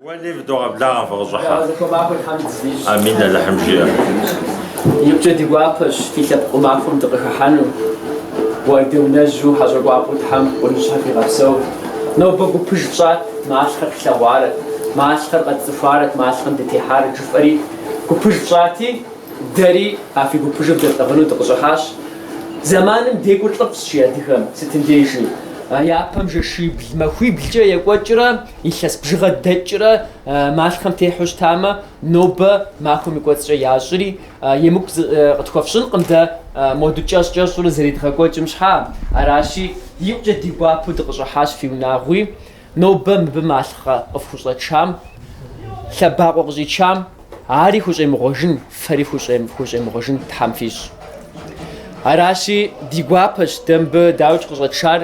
Уэли фыдогъэблагъэ фыкъыщӏыхьэ. Зэхуэмахуэ Тхьэм дыздищӏ. Амин Алыхьым жиӏэ. Икъукӏэ ди гуапэщ фи лъэпкъ ӏумахуэм дыкъыхыхьэну. Уардэунэжьу хьэщӏэкӏуапӏэу Тхьэм Къуныжьхьэ фигъэпсэу. Нобэ гупыж тщӏат, малъхъэр тлъэгъуарэт, малъхъэр къэтцӏыхуарэт, малъхъэм дытехьарэт жыфӏэри гупыж тщӏати, дэри а фи гупыжыр дэтӏыгъыну дыкъыщӏыхьащ. Зэманым декӏур лӏыфӏщ, жи адыгэм, сытым дежи. Япэм жэщибл-махуиблкӏэ екӏуэкӏрэ, илъэс бжыгъэ дэкӏрэ малъхъэм техьэу щытамэ, нобэ махуэм и кӏуэцӏкӏэ ящӏри, емыкӏу къытхуэфщӏынкъым дэ моду кӏэщӏ-кӏэщӏурэ зэредгъэкӏуэкӏым щхьа. Аращи, икъукӏэ ди гуапэу дыкъыщӏыхьащ фи унагъуи. Нобэ мыбы малъхъэ къыфхущӏэтшам, лъэбакъуэ къыщӏичам, Ари хущӏемыгъуэжын, фэри хущӏемыгъуэжын Тхьэм фищӏ. Аращи, ди гуапэщ дэ мыбы дауикӏ къыщӏэтшар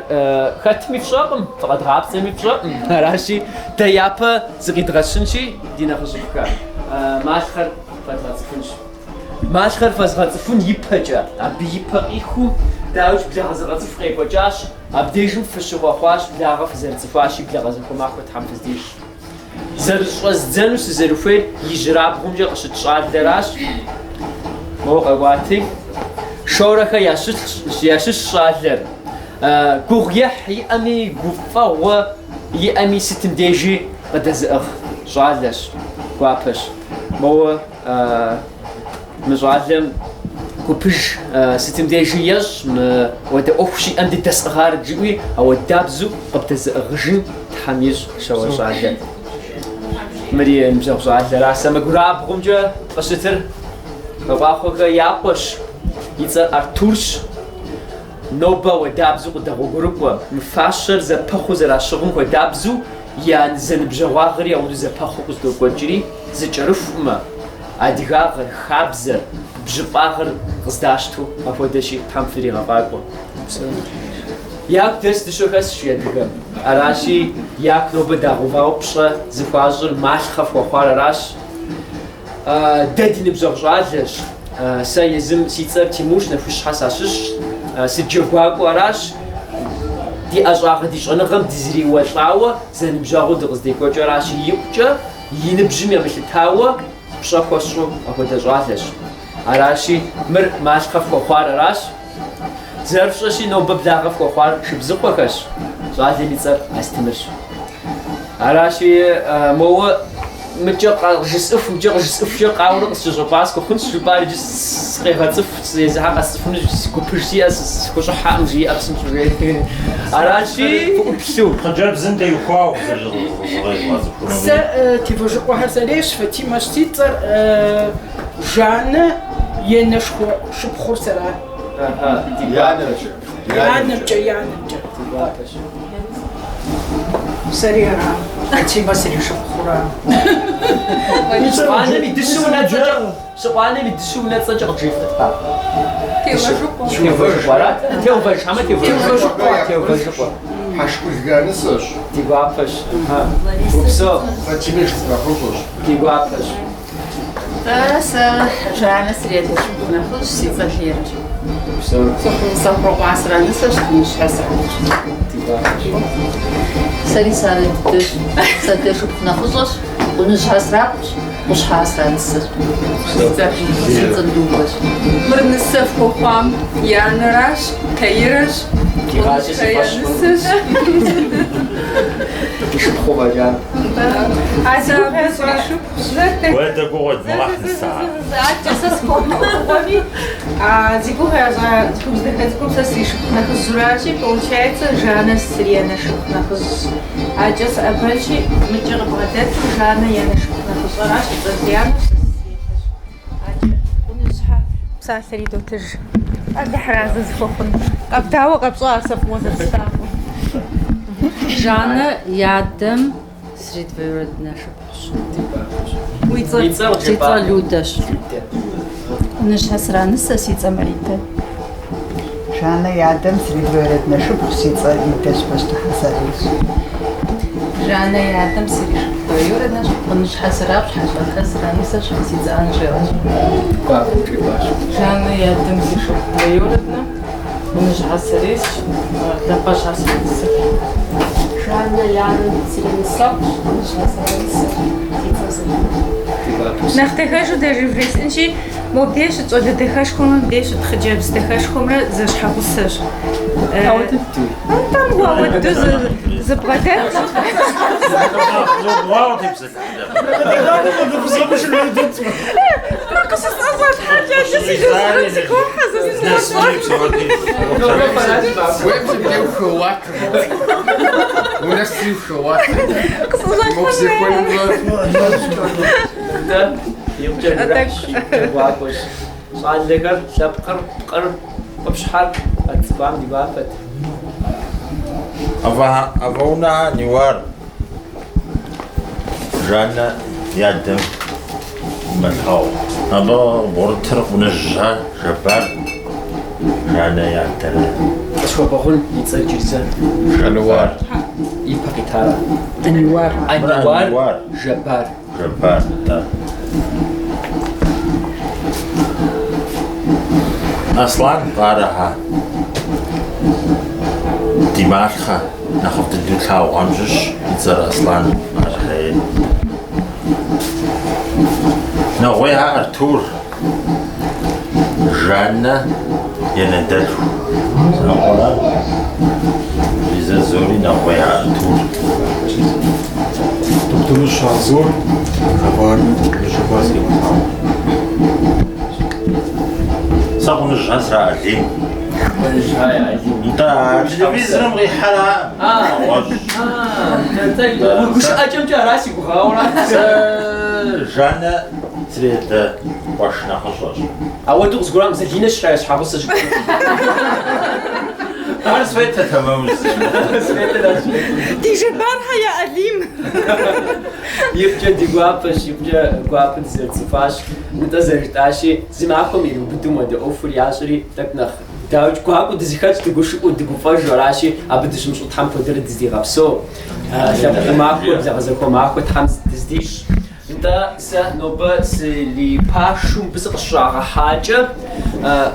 хэтми фщӏэкъым, фыкъэдгъапцӏэми фщӏэкъым. Аращи, дэ япэ зыкъидгъэщынщи, ди нэхъыжьыфӏхэ, малъхъэр фэдгъэцӏыхунщ. Малъхъэр фэзгъэцӏыхун ипэкӏэ, абы ипэ къихуу, дауикӏ благъэ зэгъэцӏыху къекӏуэкӏащ, абдежым фыщыхъуэхъуащ, благъэ фызэрыцӏыхуащи, благъэ зэхуэмахуэ Тхьэм фыздищӏ. Зэрыщӏэздзэну сызэрыхуейр ижьырабгъумкӏэ къыщыт щӏалэращ. Моуэ къэкӏуати, Шорэхэ ящыщ щӏалэр. Гугъу ехь иӏэми, гуфӏэгъуэ иӏэми сытым дежи къыдэзыӏыгъ щӏалэщ, гуапэщ. Моуэ Мы щӏалэм гупыж сытым дежи ещӏ, мыуэдэ ӏуэху щиӏэм дыдэсӏыгъарэт жиӏэуи, ауэдабзэу къыбдэзыӏыгъыжын Тхьэм ищӏ щауэ щӏалэр. Мыри ныбжьэгъу щӏалэра. Сэмэгурабгъумкӏэ къыщытыр Бэкъуахъуэхэ я къуэщ, и цӏэр Артурщ. Нобэ ауэдабзэу къыдэгъуэгурыкӏуэ, мы фащэр зэпэхъуу зэращыгъым хуэдабзэу я зэныбжьэгъуагъэри ауэдэу зэпэхъуу къыздокӏуэкӏри, зыкӏэрыхумэ, адыгагъэр, хабзэр, бжьыфӏагъэр къыздащтэу апхуэдэщи, Тхьэм фригъэфӏакӏуэ. Яку дэс дыщэу хэсщ, жи адыгэм. Аращи, яку нобэ дагъэувауэ пщӏэ зыхуащӏыр малъхъэ фхуэхъуар аращ. Дэ ди ныбжьэгъу щӏалэщ. Сэ езым си цӏэр Тимурщ, Нэхущхьэ сащыщщ. Сыджэгуакӏуэу аращ. Ди ӏэщӏагъэ, ди щӏэныгъэм дызэриуэлӏауэ, зэныбжьэгъуу дыкъыздекӏуэкӏыу аращ. Икъукӏэ и ныбжьым емылъытауэ пщӏэ хуэсщӏу апхуэдэ щӏалэщ. Аращи, мыр малъхъэ фхуэхъуар аращ. Зэрыфщӏэщи, нобэ благъэ фхуэхъуар Шыбзыхъуэхэщ, щӏалэм и цӏэр Астемырщ. Аращи, моуэ мыкӏэ къыжысӏыху, мыкӏэ къыжысӏыхукӏэ къауэрэ къысщыщӏэпӏаскӏэ хъунщ, жыпӏар иджы сыкъегъэцӏыху, езыхьэ къэсцӏыхуну гупыж сиӏэ, схущӏыхьэкъым, жиӏэ псынщӏэу жери. Аращи, фыӏуплъу. Хъыджэбзым теухуауэ къызэрызгъэцӏыхунуми. Сэ Теувэжыкъуэхэр сарейщ, Фатимэщ си цӏэр, Жаннэ и анэшхуэ шыпхъур сэра. И анэмкӏэ. И анэмкӏэ, и анэмкӏэ. Сэри ара, Фатимэ сришыпхъура. Пщыкъуанэм и дыщэ унэцӏэкӏэ, Пщыкъуанэм и дыщэ унэцӏэкӏэ къыджефӏэт, папэ. Теувэжыкъуэ. Теувэжыкъуэ, арат? Теувэж, хьэмэ Теувэжыкъуэ. Теувэжыкъуэ. Хьэшкӏулхэ я нысэщ. Ди гуапэщ. Упсэу. Фатимэ и шыпхъу нэхъыщӏэщ. Ди гуапэщ. Тӏэ, сэ Жаннэ сриадэшыпхъу нэхъыжьщ, си цӏэр Лерэщ. Сэхъурокъуэ сранысэщ, Къуныжьхьэ срапхъущ. Сэри Сарэ дыдэщ. Садэшыпхъу нэхъыщӏэщ, Къуныжьхьэ срапхъущ, Къущхьэ сранысэщ. Си цӏэр Любэщ. Мыр нысэ фхуэхъуам и анэращ, Таирэщ, Къуныжьхэ я нысэщ. Ди шыпхъу фӏэкӏа. Уэдэ гугъуэт мылахь нысэ. Зи гугъу ящӏа цӏыхубз дахэ цӏыкӏум сэ сришыпхъу нэхъыжьуращи, получается, Жаннэ срианэшыпхъу нэхъыжьщ. Акӏэ сыӏэбэнщи, мыкӏэ къыбгъэдэту Жаннэ и анэшыпхъу нэхъыщӏэращ, и цӏэр Дианэщ, сэ сысветэщ. Акӏэ Къуныжьхьэ псалъэр идотыж. Алыхь разы зыхуэхъун. Къэбдауэ къэпщӏа сэ фӏыуэ зэрыслъагъур. Жаннэ и адэм сридвоюроднэ шыпхъущ. Уи цӏэр? Си цӏэр Людэщ. Къуныжьхьэ сранысэ, си цӏэ Маритэ. Жаннэ и адэм сридвоюроднэ шыпхъу, си цӏэр Идэщ, Пащтыхьэ сарейщ. Жаннэ и адэм сришыпхъу двоюроднэщ, Къуныжьхьэ срапхъущ, Хьэщӏэлӏхэ сранысэщ, си цӏэ Анжелэщ. Жаннэ и адэм си шыпхъу двоюроднэ, Къуныжьхьэ сарейщ, Лапӏэщхьэ сранысэщ. Жаннэ и анэм сринысэгъущ, Къуныжьхэ сранысэщ, си цӏэр Залинэ. Нэхъ дахэжу даже вжесӏэнщи, мобдей щыт щӏалэ дахэшхуэмрэ мыбдей щыт хъыджэбз дахэшхуэмрэ зэщхьэгъусэщ. Ауэ дыдэу. Нтӏэ, ауэ дыдэу зыбгъэдэтщ. Икъукӏэ гурыхьщ, икъукӏэ гуакӏуэщ. Щӏалэхэр, лъэпкъыр, пкъыр, къупщхьэр къэтцӏыхуам ди гуапэт. Афӏэунэ Ниуар. Жаннэ и адэм и малъхъэгъу. Абы бгъурытыр Къуныжьхэ Жэбар, Жаннэ и адэр. Къысхуэбгъэгъун и цӏэр иджыри зэ. Аниуар. Ипэ къитара. Аниуар. Аниуар Жэбар. Жэбар, да. Аслан Къарэхьэ. Ди малъхъэ нэхъыфӏ дыдэу тлъагъухэм щыщ и цӏэр Аслан Къарэхьэ. Нэгъуейхьэ Артур, Жаннэ и анэдэлъху закъуэра, Зори Нэгъуейхьэ Артур. Тохъутэмыщ Анзор, Жэбар Жэбар срималъхъэгъу. Сэ Къуныжьхэ сраАлим. Къуныжьхэ я Алим. Нтӏэ, а телевизорым къихьэра? Нэгъуэщӏ. Нтӏэ, уи гушыӏэкӏэмкӏэ ара си гугъауэра? Сэ Жаннэ сриадэ къуэш нэхъыщӏэщ. Ауэдэу къызгурыӏуам Залинэ щрая щхьэгъусэщ. Ар Светэ тэмэму Светэ да, Светэ. Ди Жэбархэ я Алим. Икъукӏэ ди гуапэщ, икъукӏэ гуапэ дызэрыцӏыхуащ. Нтӏэ зэрыжытӏащи, зы махуэм ириубыдэу модэ ӏуэхур ящӏри, тӏэкӏу нэхъ дауикӏ гуакӏуэу дызэхэтщ, дыгушыӏэу, дыгуфӏэжу аращи, абы дыщымыщӏэу Тхьэм куэдрэ дыздигъэпсэу. Лъэпкъ махуэ, благъэзэхуэ махуэ Тхьэм дыздищӏ. Нтӏэ, сэ нобэ срипашэу мыбы сыкъыщӏагъэхьакӏэ,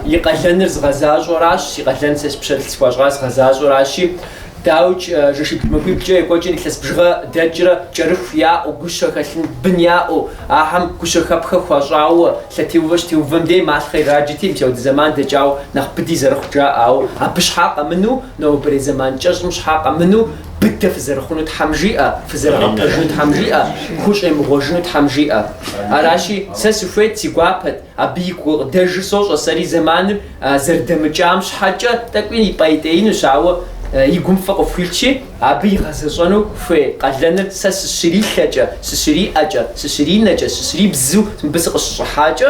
и къалэныр згъэзащӏэу аращ, си къалэн сэ пщэрылъ схуащӏар згъэзащӏэу аращи, дауикӏ, жэщибл-махуиблкӏэ екӏуэкӏыр илъэс бжыгъэ дэкӏрэ кӏэрыху яӏэу, гущэ хэлъын бын яӏэу, ахэм гущэхэпхэ хуащӏауэ, лъэтеувэ щытеувэм дей малъхъэ ираджэти, мис ауэдэ зэман дэкӏауэ нэхъ быди зэрыхъу жаӏэ, ауэ абы щхьа къэмыну, нобэрей зэман кӏэщӏым щхьа къэмыну, Быдэ фызэрыхъуну Тхьэм жиӏэ, фызэрыгъэпэжыну Тхьэм жиӏэ, хущӏемыгъуэжыну Тхьэм жиӏэ. Аращи, сэ сыхуейт, си гуапэт, абы и гукъыдэжыр сощӏэ, сэри зэманыр зэрыдэмыкӏам щхьэкӏэ тӏэкӏуи ипӏейтеинущ, ауэ и гум фӏы къыфхуилъщи, абы игъэзэщӏэну хуей къалэныр сэ сыщрилъэкӏэ, сыщриӏэкӏэ, сыщринэкӏэ, сыщрибзу мыбы сыкъыщыщӏыхьакӏэ,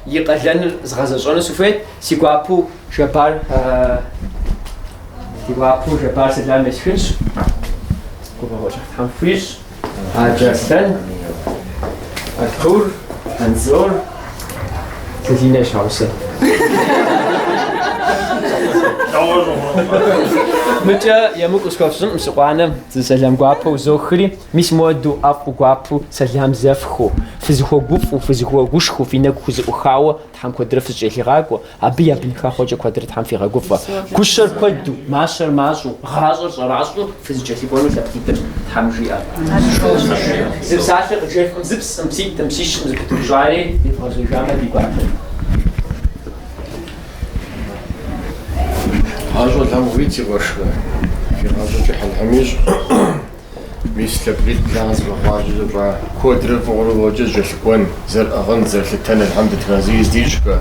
и къалэныр згъэзэщӏэну сыхуейт, си гуапэу Жэбар Ди гуапэу Жэбар сэлам есхынщ. Гуфӏэгъуэ кӏыхь Тхьэм фхуищӏ. Аджэ Аслъэн, Артур, Анзор, Залинэ и щхьэгъусэ. Мыкӏэ емыкӏу къысхуэфщӏынкъым сыкъуанэм, зы сэлам гуапэ узохри, мис моду ӏэфӏу гуапэу сэлам зэфхыу, фызыхуэгуфӏу, фызыхуэгушхуэу, фи нэгу хузэӏухауэ Тхьэм куэдрэ фызэкӏэлъигъакӏуэ. Абы я бын хэхъуэкӏэ куэдрэ Тхьэм фигъэгуфӏэ. Гущэр куэду, мащэр мащӏэу, гъащӏэр щӏэращӏэу фызэкӏэлъыкӏуэну лъэпкъитӏым Тхьэм жиӏэ. Зы псалъэ къыджефӏым, зы псым, пситӏым, псищым зэпытыпщӏари девгъэжьэжамэ ди гуапэт. Гъащӏэ Алыхьым къывит, си къуэшхэ. Фи гъащӏэ кӏыхь Алыхьым ищӏ. Мис лъэпкъитӏ благъэ зэхуэхъуащи зэпщӏа куэдрэ фӏыгъуэрэ фӏыгъуэкӏэ зэкӏэлъыкӏуэн, зэрыӏыгъын, зэрылъытэн Алыхьым дэтхэнэ зыри здищӏхэ.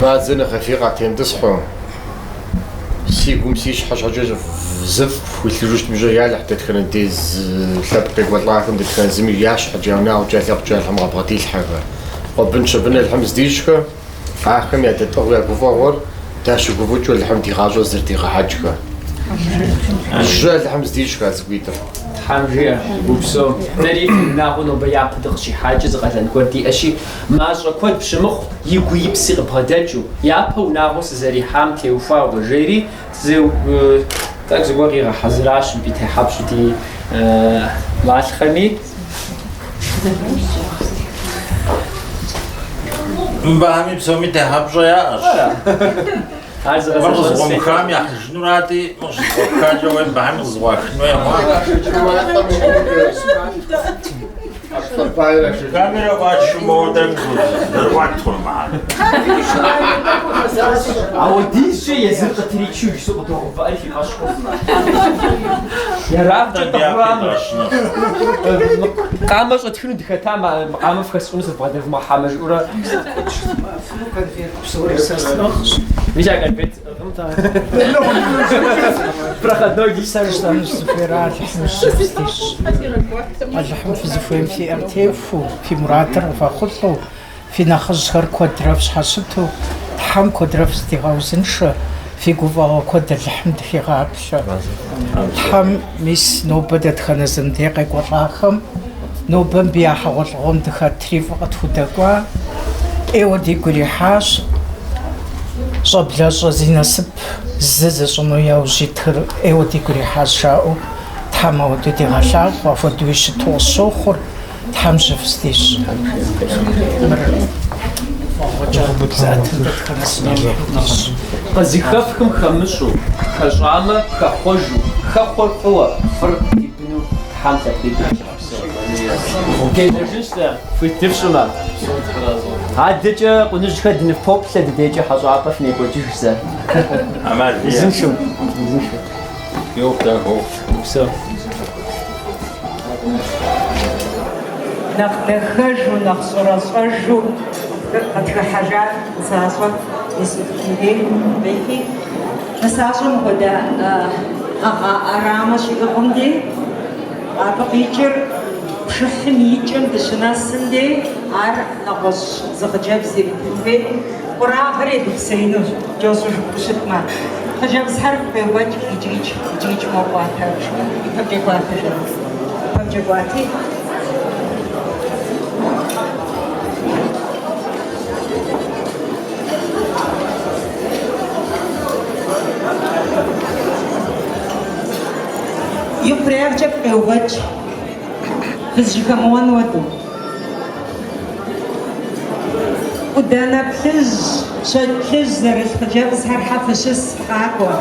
Бадзэ нэхъ фи къатемытӏысхьэу, си гум си щхьэ щхьэкӏэ зыфӏ фхуилъыжу щытми щӏэ, Ялыхь дэтхэнэ дей зы лъэпкъ къекӏуэлӏахэм дэтхэнэ зыми я щхьэкӏэ, я унагъуэкӏэ, я лъэпкъкӏэ Алыхьым къабгъэдилъхьэхэ. Къуэбын щэбын Алыхьым здищӏхэ, ахэм ядэтӏыгъу я гуфӏэгъуэр дащыгуфӏыкӏыу Алыхьым ди гъащӏэр зырдигъэхьэкӏхэ. Жьы Алыхьым здищӏхэ а цӏыкӏуитӏыр. Тхьэм жиӏэ, упсэу. Дэри фи унагъуэ нобэ япэ дыкъыщихьакӏэ зы къалэн гуэр диӏэщи, мащӏэ куэд пщымыхъу, и гуи и пси къыбгъэдэкӏыу, япэ унагъуэ сызэрихьам теухуауэ жери, зы тӏэкӏу зыгуэр къигъэхьэзыращ мыбы техьэпщӏу ди малъхъэми. Мыбыхэми псоми техьэпщӏэ яӏэщ. Ар Мыр зыгъэзэщӏэн къызыкъуэмыхам яхьыжынурати, мыр къыщызыкъуэпхакӏэ уей мыбыхэми къызыкъуахыну ехъуа. Камерэ ӏуачу моуэ тӏэкӏу зэрыӏуат хъуну мыхьэр. Ауэдизкӏэ езыр къытричу жысӏэу къыдогъэувыӏэри фи фӏэщ хъуркъым. Ерагъкӏэ тӏыгъуамэ. Къамэ щӏэтхыну дыхэтам, мы къамэ фхэсщӏыну сывбгъэдэвмыгъэхьамэ жыӏэурэ. Конверт псори сэ сӏыгъщ. Мис а конверт сӏыгъым. Проходной Сэ жысӏэну сызыхуейр Алыхьым жьы фыздищӏ. Алыхьым фызыхуейм фи ӏэр техуэу, фи мурадыр къывэхъулӏэу, фи нэхъыжьхэр куэдрэ фщхьэщыту, Тхьэм куэдрэ фыздигъэузыншэ, фи гуфӏэгъуэ куэд Алыхьым дыхигъаплъэ. Тхьэм мис нобэ дэтхэнэ зым дей къекӏуэлӏахэм, нобэ мыбы я хьэгъуэлӏыгъуэм дыхэтри фӏы къытхудэкӏуа, ӏейуэ дигу ирихьащ. Щӏэблэщӏэ зи насып зы зыщӏыну яужь итхэр ӏейуэ дигу ирихьащ жаӏэу Тхьэм ауэдэу дигъэлъагъу, апхуэдэуи щыту къысщохъур. Тхьэм жьы фыздищӏ. Мыр фӏыгъуэкӏэ зыӏэтын дэтхэнэ зыми Алыхьым дищӏ. Къызыхэфхым хэмыщӏу, хэщӏамэ, хэхъуэжу, хэхъуэр фӏыуэ, фӏыр фи быну Тхьэм лъэпкъитӏыр фигъэпсэу. Дежьэжынщ дэ, хуит дыфщӏымэ. Адэкӏэ Къуныжьхэ дыныфпоплъэ, дыдейкӏэ хьэщӏапӏэ фынекӏуэкӏыж зэ. ӏэмал иӏэ. Узыншэу, узыншэу. Йоху, дахэ ухъу. Упсэу. Нэхъ дахэжу, нэхъ щӏэрэщӏэжу къытхыхьэжар нысащӏэ Исуф Мирей къихьи, нысащӏэм хуэдэ гъэгъа ӏэрамэ щиӏыгъым дей, абы къикӏыр пшыхьым и кӏэм дыщынэсым дей, ар нэгъуэщӏ зы хъыджэбз иритын хуейт, къурагъыр едупсеинущ, кӏэщӏу жыпӏэу щытмэ. Хъыджэбзхэр къеувэкӏ иджырикӏ, иджырикӏ моуэ кӏуатэ, ипэмкӏэ кӏуатэ жаӏэ. Ипэмкӏэ кӏуати. Ихъуреягъкӏэ фыкъеувэкӏ, фызжьыхэмыуэн хуэдэу. ӏуданэ плъыжь, щэкӏ плъыжь зэрылъ хъыджэбзхэр хьэ фыщыс, фыкъакӏуэ.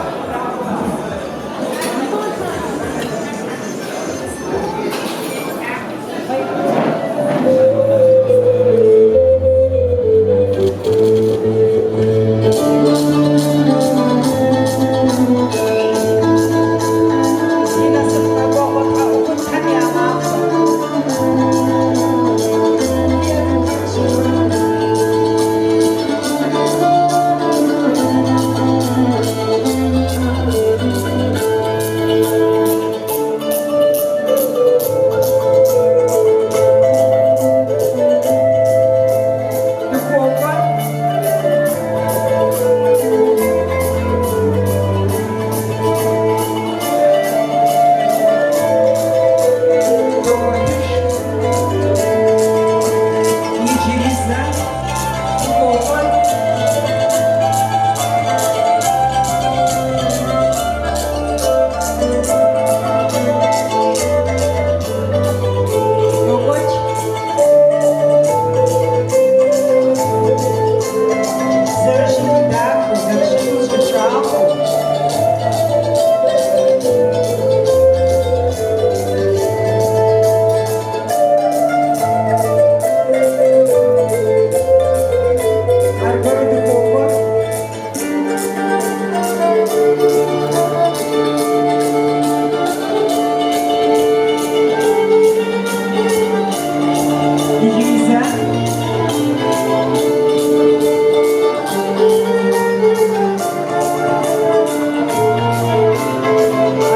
Зи насып къэкӏуэгъуэ тхьэӏухудхэм я махуэ. Дыхуокӏуэ. Докӏуэтыж. Иджыри зэ дыхуокӏуэ. Докӏуэкӏ. Зэрыщыту дахэу, зэрыщыту щӏыкӏафӏэу. Аргуэру дыхуокӏуэ. Иджыри зэ.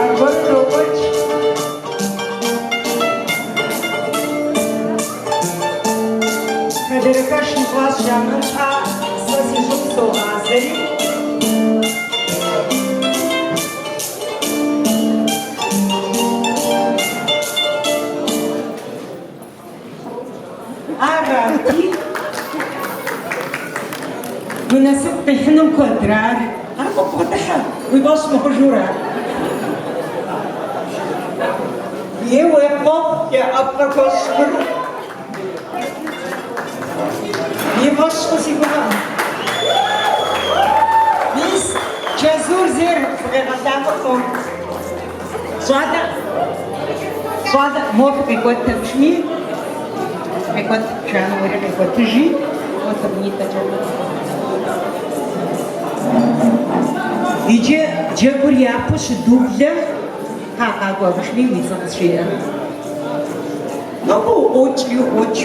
Аргуэру докӏуэкӏ. Хэдэрыхэш ищӏащ жамыӏэн щхьа, сэ си щӏыб согъазэри. Арати, уи насып къихьынум куэдрэ ар. Ар къыбгъэдыхьэ, уи фӏэщ мыхъужура? Е уехъуэхъу, е ӏэплӏэ хуэщӏ мыр. И фӏэщ хъу си гугъэкъым. Мис. Щӏалэ, щӏалэ, мо фыкъикӏуэт Табышми, къикӏуэт, Жанэ уэри къикӏуэтыжи, мо табунитӏэкӏэ. Иджы джэгур япэу щыдублэ, кхъа къакӏуэ Абышми уи цӏэ къызжеӏэ. Нобэ укъокӏри укъокӏ,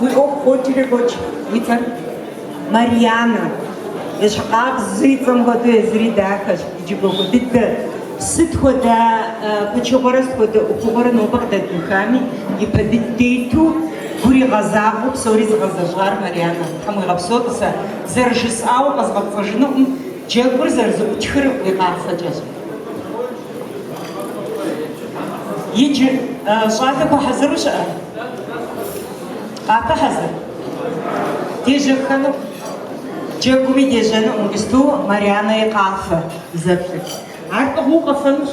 уи ӏуэху къокӏри къокӏ, уи цӏэр? Марьянэ. Ещхьыркъабзэу и цӏэм хуэдэу езыри дахэщ, иджы гуакӏуэ дыдэ. Сыт хуэдэ пычыгъуэрэ сыт хуэдэ ӏуэхугъуэрэ нобэ къыдэдухами, ипэ дыдэ иту гур игъэзагъэу псори зыгъэзэщӏар Марьянэ. Тхьэм уигъэпсэу, тӏысэ. Зэрыжысӏауэ къэзгъэпцӏэжынукъым, джэгур зэрызэӏутхыр уи къафэкӏэщ. Иджы щӏалэ хуэхьэзыру щыӏэ? Къафэ хьэзыр? Дежьэххэну? Джэгуми дежьэну иджыпсту Марьянэ и къафэ зэплъыр. Ар пӏыгъыу къэфэнущ.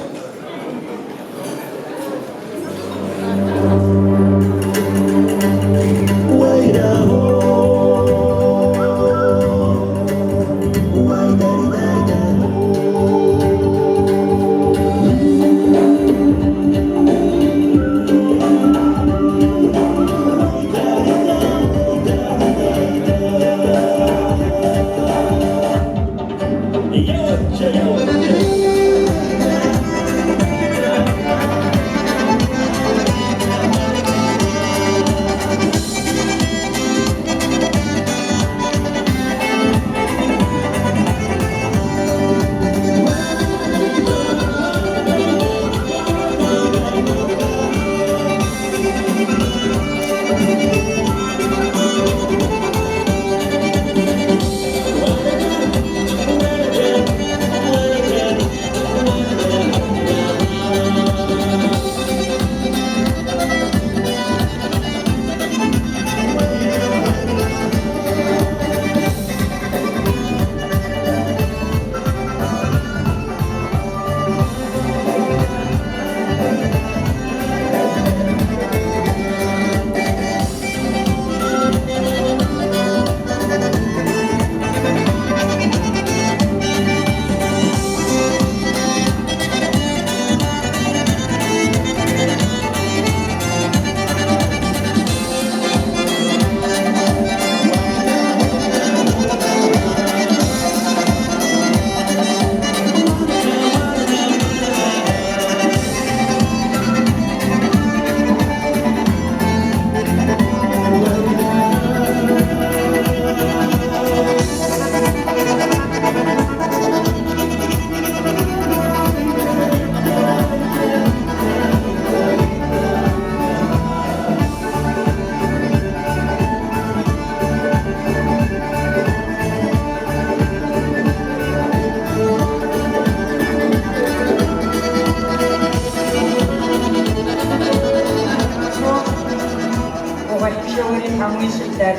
Гугъуехьпшэуэри Тхьэм уищӏ, Идар.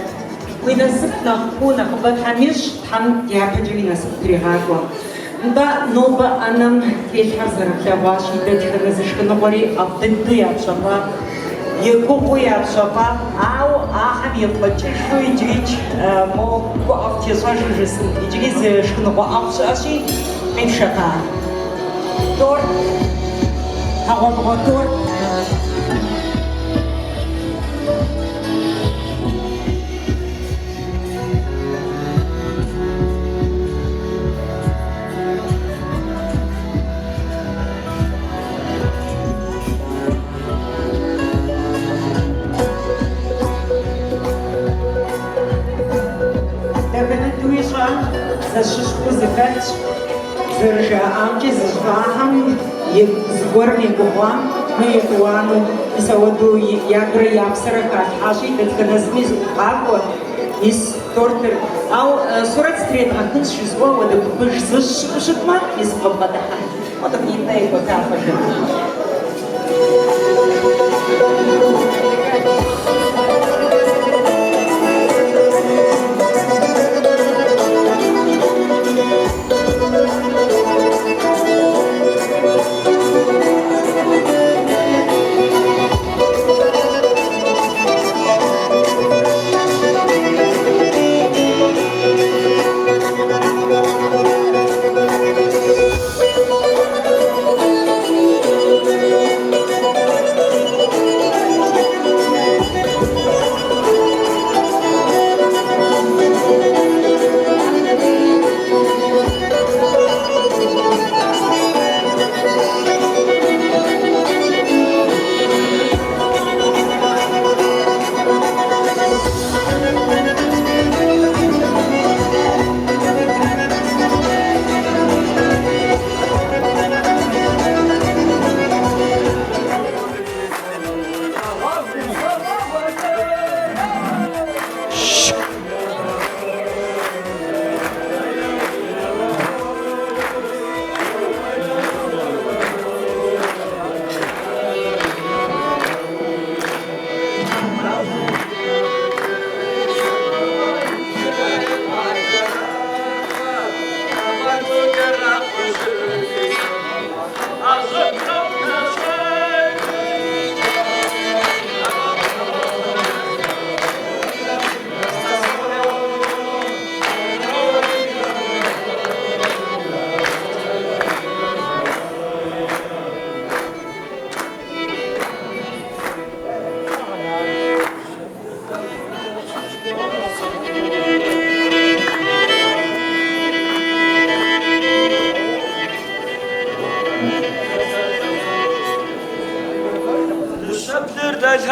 Уи насып нэхъ куу нэхъыбэ Тхьэм ищӏ, Тхьэм дяпэкӏи уи насып тригъакӏуэ. Нтӏэ, нобэ ӏэнэм телъхэр зэрыфлъэгъуащи, дэтхэнэ зы шхыныгъуэри ӏэфӏ дыдэу япщэфӏа, егугъуу япщэфӏа, ауэ ахэм ефӏэкӏыжу иджырикӏ мо гуӏэфӏтещӏэжу жысӏэн, иджыри зы шхыныгъуэ ӏэфӏ щыӏэщи, къифшэкъа. Торт, хьэгъуэлӏыгъуэ торт. Дахэ дыдэу ищӏа, зэщыщхъуу зэхэлъщ. Зэрыжаӏамкӏэ, зыщӏахэм зыгуэрым егугъуам, мы етӏуанэу мис ауэдэу ягурэ я псэрэ халъхьащи, дэтхэнэ зыми къакӏуэ, мис тортыр. Ауэ сурэт зытредгъэхынщ жызыӏэу ауэдэ гупыж зыщӏ щыӏэу щытмэ, мис къыбгъэдыхьэн. Къыднитӏэ икӏуэта фэжыр.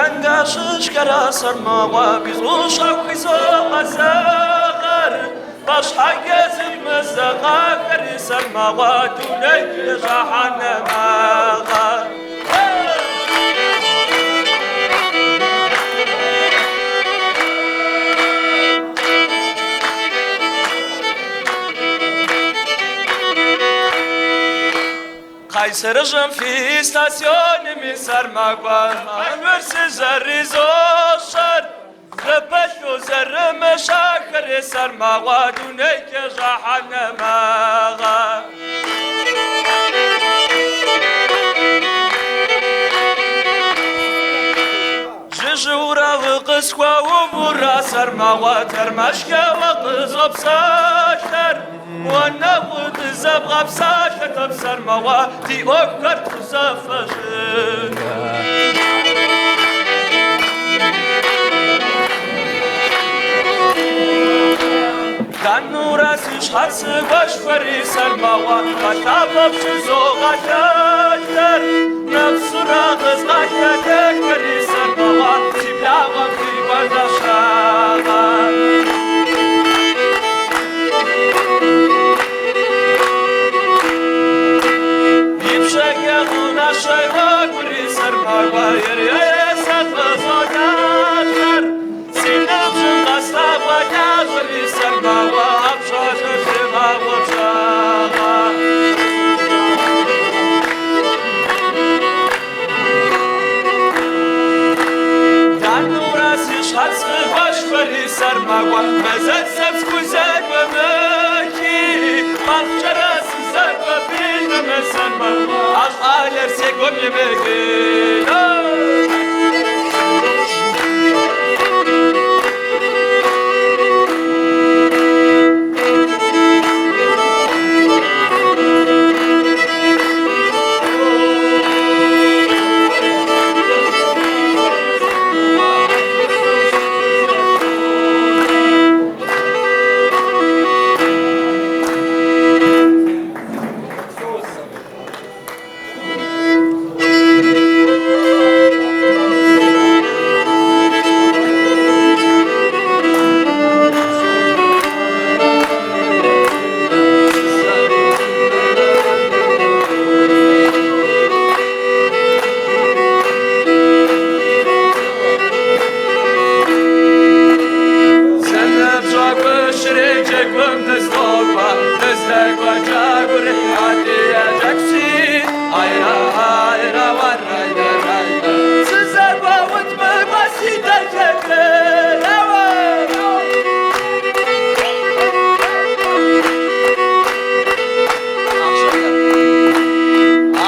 Чэнджэщыщхэр сэрмыгъуэ бизущӏэу хизогъэзэгъэр, Пӏэщхьэкӏэ зымызэгъахэри сэрмыгъуэ дуней жыхьэнэмэгъэ. Къайсэрыжьым фи стационми сэрмэгуэ анур сызэризощӏэр, Зэпэлъу зэрымыщахэри сэрмэгъуэ дунейкӏэ жыхьэнэмэгъэ. Жыжьэурэ укъысхуэувурэ сэрмэгъуэ тэрмэшкӏэ къызопсалъэр, Уанэгъу дызэбгъэпсалъэтэм сэрмэгъуэ ди ӏуэхухэр тхузэфӏэкӏын. Данурэ си щхьэцыгъуэшхуэри сэрмэгъуэ гъэлъапӏэ пщызогъэлъэлъэр, Нэпсурэ къызгъэлъэлъэхэри сэрмэгъуэ си благъуэм фи гуэлэщагъэ. Ипщэкӏэ гъунащэ гъуэгури сэрмэгъуэ ересэ къызолъалъэр, Си ныбжьым къэслъэгъуа лажьэри сэрмэгъуэ ӏэпщӏэлъэ лъигъэгъуэпщагъэ. Данурэ си щхьэцыгъуэшхуэри сэрмэгъуэ мазэцӏэ схузэгуэмыхи, Пӏалъкӏэрэ сызэгуэпынумэ сэрмэгъуэ а щӏалэр си гум имыхыну. Зэныбжьэгъу дыздокӏуэ, дыздэкӏуэ джэгур адыгэ джэгущи, айра, айра, уарайда, райда. Сызэгуэут мыгъуэ си дахэкӏей, еуэ!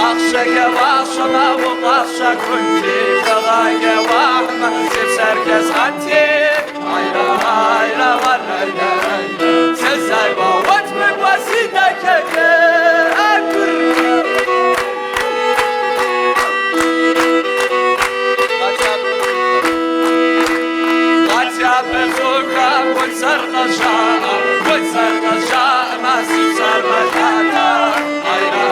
Ахъшэкӏэ уащэмэ укъэсщэхунти, лӏыгъэкӏэ уахьмэ си псэр хэзгъэнти, айра, айра, уарайда, райда. Сызэгуэут мыгъуэ си дахэкӏей, агур. Гъатхьэпэ бзухэм усэр къызжаӏэ, усэр къызжаӏэмэ, си псэр мэлъатэ. Айра,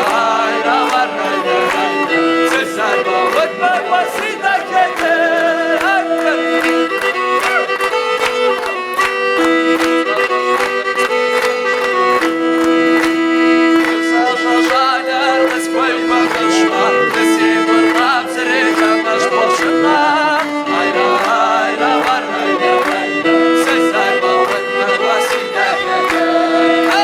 айра, уарайда, райда. Сызэгуэут мыгъуэ си дахэкӏей, агур. Нысащӏэ щӏалэр къысхуэхуэфӏыщӏэ, си гур къабзэри лъэмэщ пхъуэщыгъэ. Айра, айра, уарайда, райда. Сызэгуэут мыгъуэ си дахэкӏей.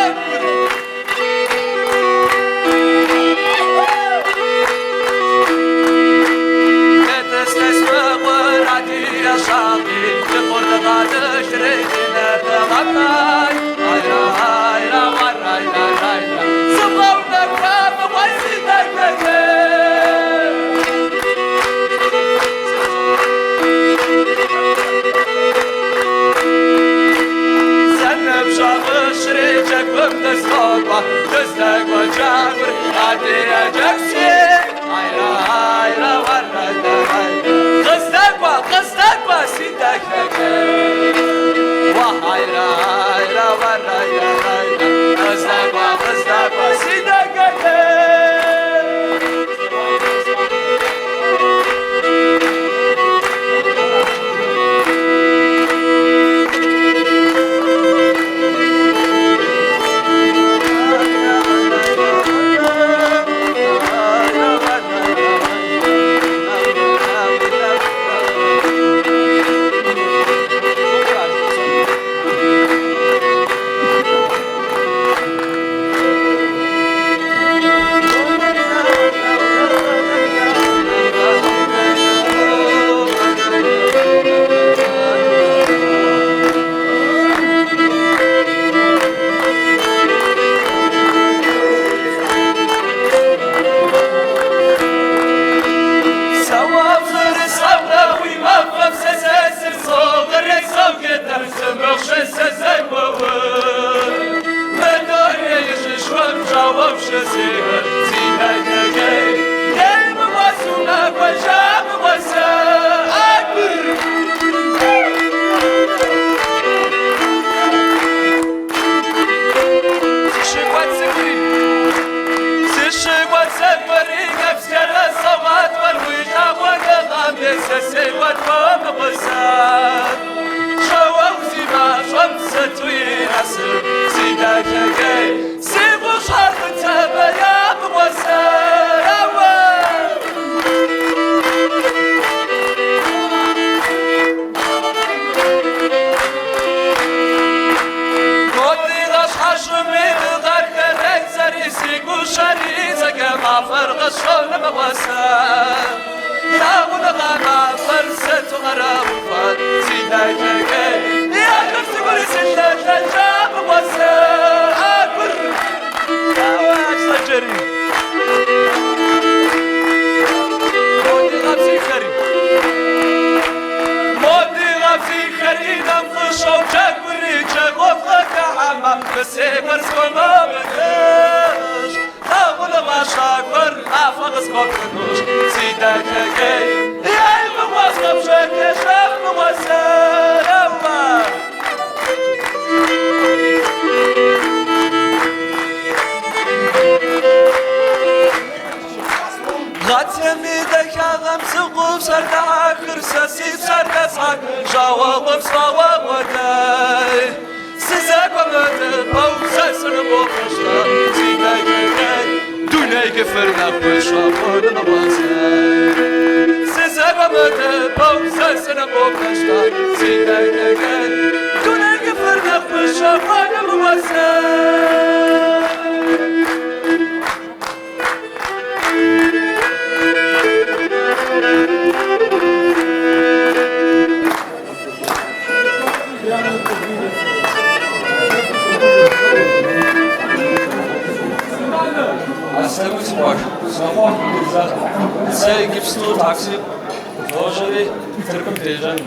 Мафӏэр къысщӏонэ мыгъуэсэ. Лъагъуныгъэ мафӏэр сыту къарууфӏэ, си дахэкӏей. Яхэм сыгури сылъэлъэкӏа мыгъуэсэ. Агур, ауэ Аслъэнджэрий. Моди гъэбзихэри. Моди гъэбзихэри нэм къыщӏоджэгури, джэгугъу къыхыхьэмэ, мы си гур схуэмыубыдыж. Лъагъуныгъэ щӏакӏуэр мафӏэ къысхуэпхынущ, си дахэкӏей. Ей, мыгъуэ, схуэпщӏэкӏэщӏэф мыгъуэ сэрэуэ. Гъатхэм и дахагъэм цӏыхупсэр дахыр, сэ си псэр дэсхьэх, жагъуэгъум сфӏэгъуэгъуэдэй. Сызэгуэмытыпэу сэ сыныбопэщӏэ, си дахэкӏей. Дуней кӏыфыр нэхущӏэ мыгъуэсэ. Сызэгуэмытыпэу сэ сыныбопэщӏэ, си дахэкӏей. Дуней кӏыфыр нэхущӏэ мыгъуэсэ. Аслъэну си къуэш, сынохъуэхъу Мирзэ. Сэ иджыпсту такси къыдожьэри Тыркум дежьэну.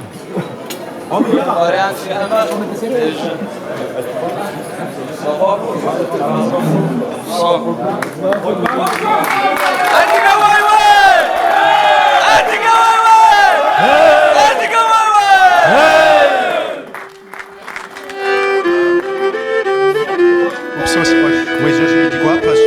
Вариант фиӏэмэ, дежьэ. Сынохъуэхъу. Адыгэ уай-уай! Адыгэ уай-уай! Адыгэ уай-уай! Упсэу, си къуэш, уежьэжми ди гуапэщ.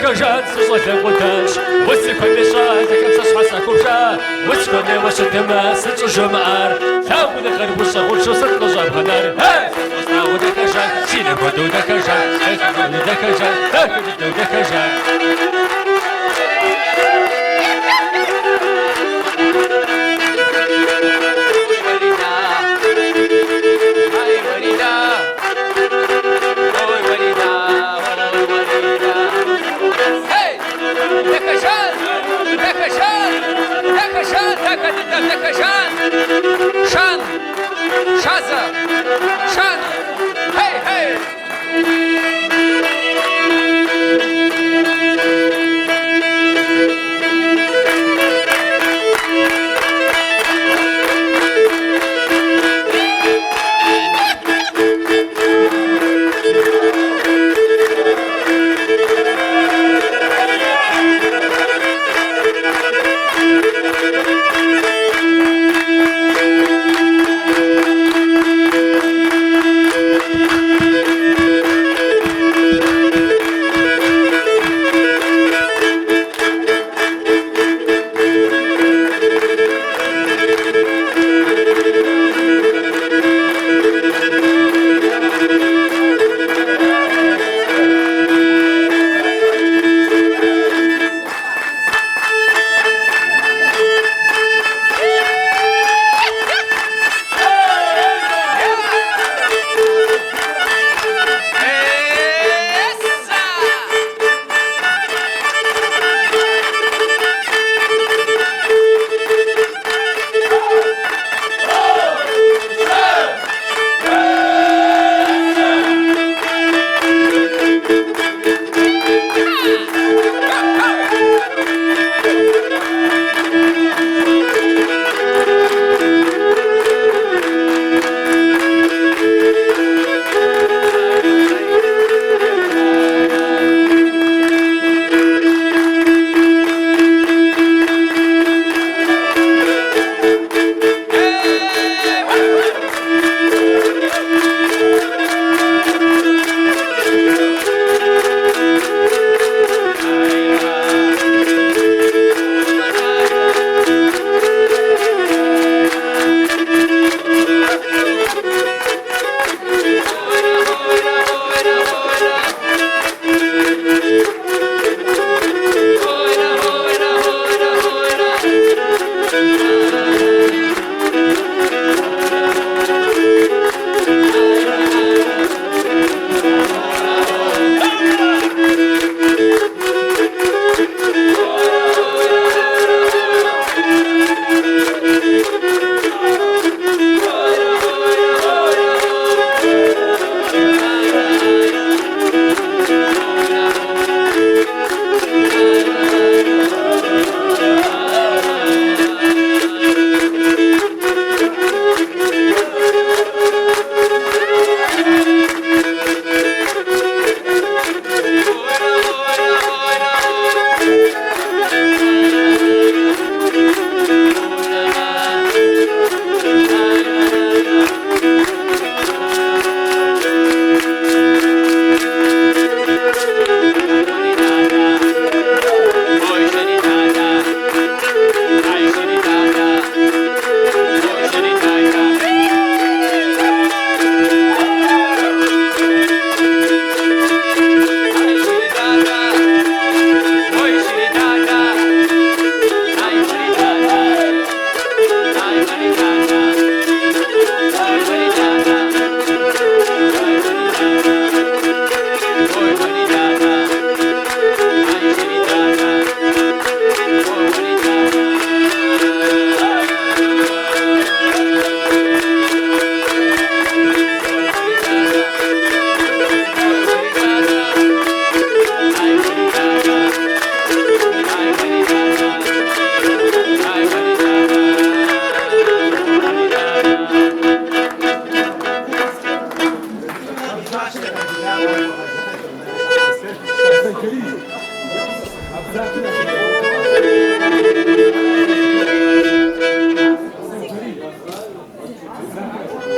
Дахэжан, сыщӏалэ къудащ, Усыхуэмей щӏалэхэм сэ щхьэ сахуэбжа, Усхуэмейуэ щытымэ, сыт щӏыжомыӏар, Лъагъуныгъэр гущӏэгъуншэу сыт къыщӏэбгъэнар? Эй! Слъагъу Дахэжан, си нэм хуэдэу Дахэжан, Дахэжан, дахэ дыдэу Дахэжан. Шан! Шаза! Шан! Хей, хей!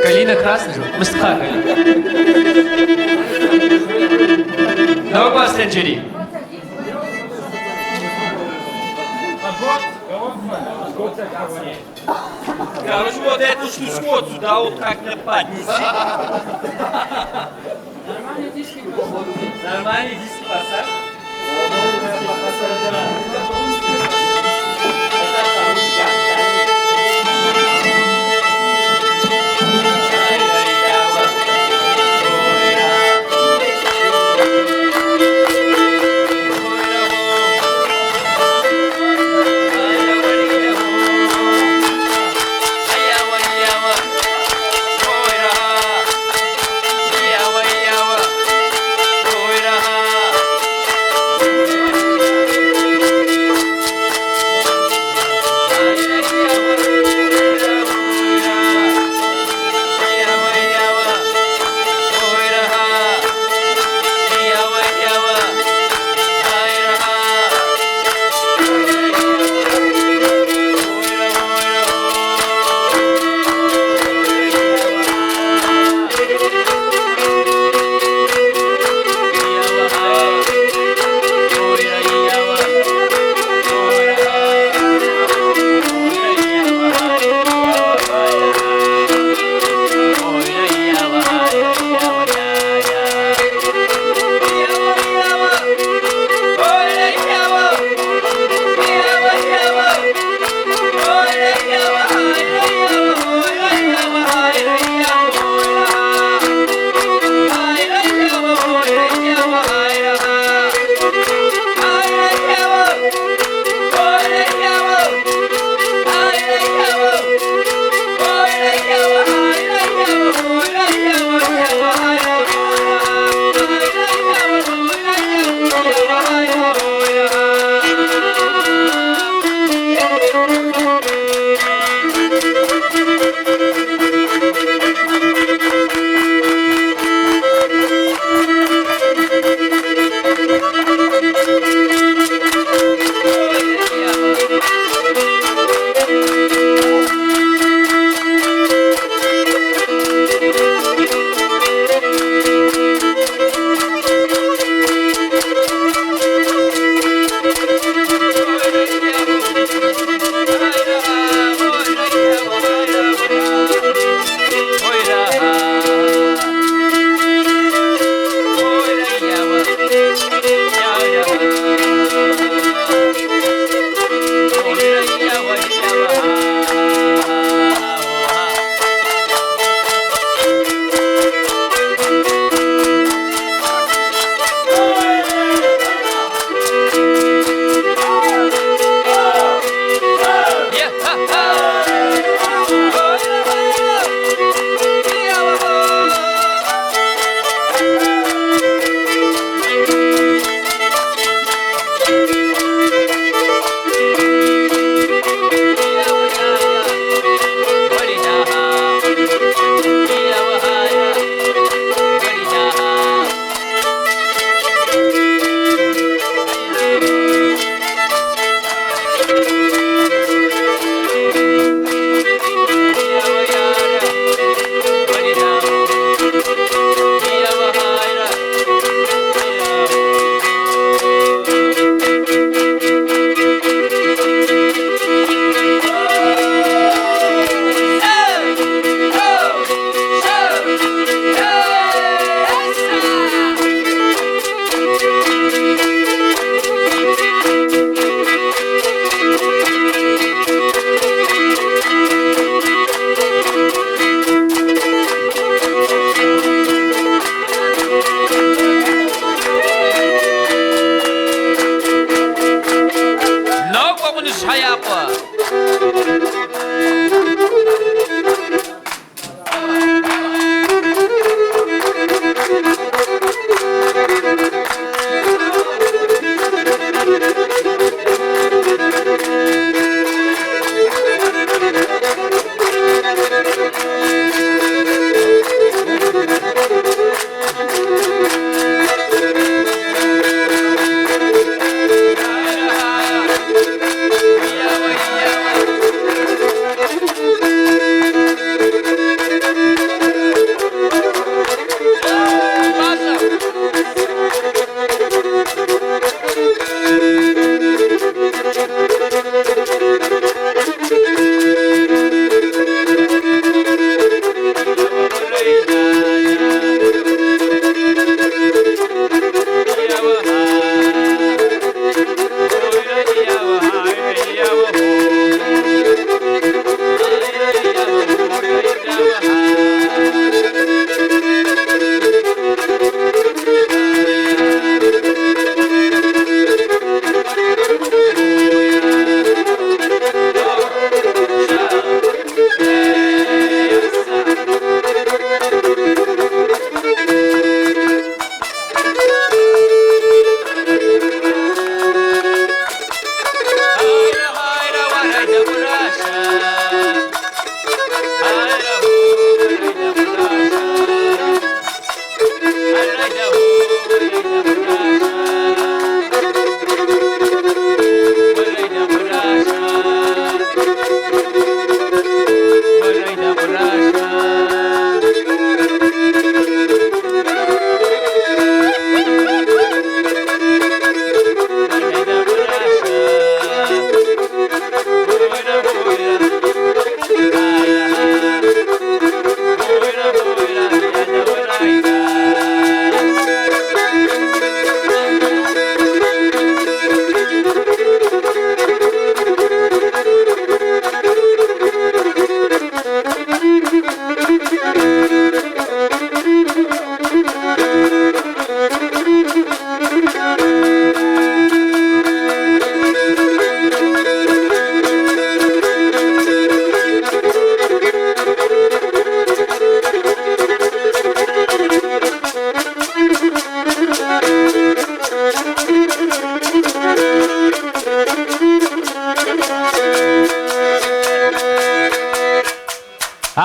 Калина красный же. Мысхъа Калина. Нокӏуэ, Аслъэнджэрий. Короче, вот эту штучку вот сюда вот как мне поднеси. Нормальный диски. Нормальный диски поставь.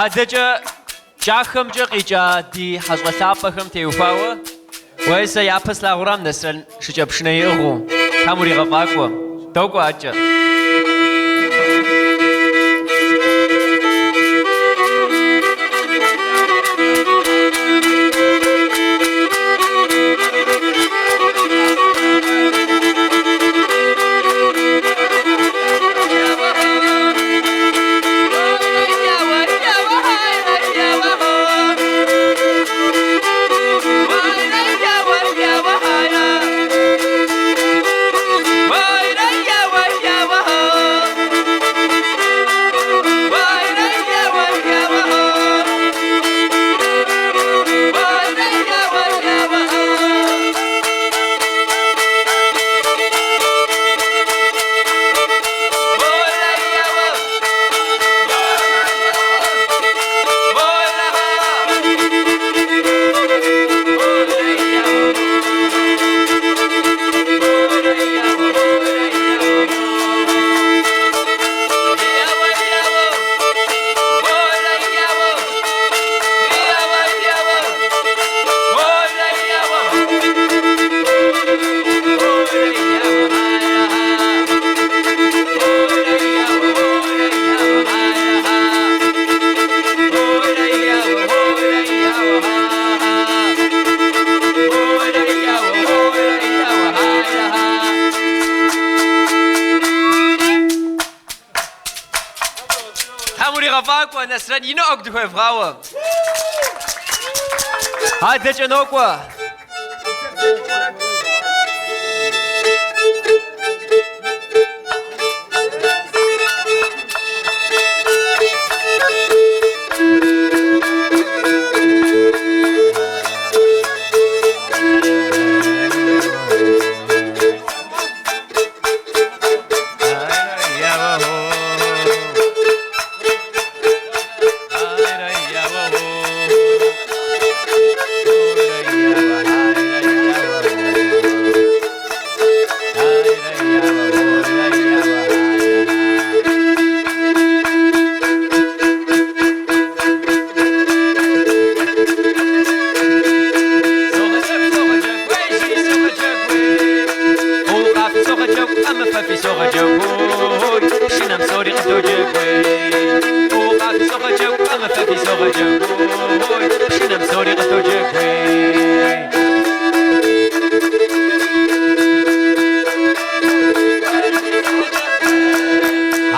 Адэкӏэ Кӏахэмкӏэ къикӏа ди хьэщӏэ лъапӏэхэм теухуауэ, уей, сэ япэ слъагъурам Нэсрэн шыкӏэпшынэ иӏыгъыу, Тхьэм уригъэфӏакӏуэ. Докӏуэ адэкӏэ. Тхьэм уригъэфӏакӏуэ, Нэсрэн, ину ӏэгу дыхуевгъауэ. Адэкӏэ нокӏуэ.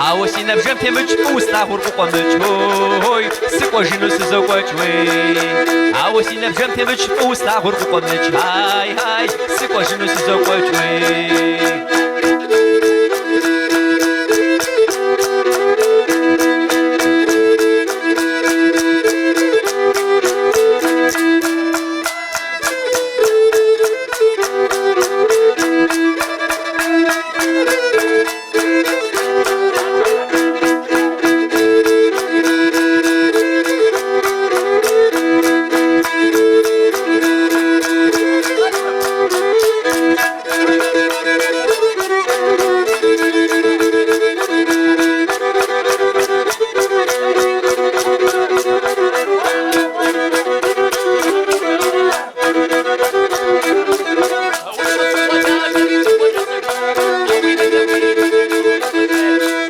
Ауэ си нэбжэм темыкӏ, фӏыуэ слъагъур къыкъуэмыкӏ, ой, сыкӏуэжыну сызокӏуэкӏ, уей. Ауэ си нэбжэм темыкӏ, фӏыуэ слъагъур къыкъуэмыкӏ, ай, ай, сыкӏуэжыну сызокӏуэкӏ, уей.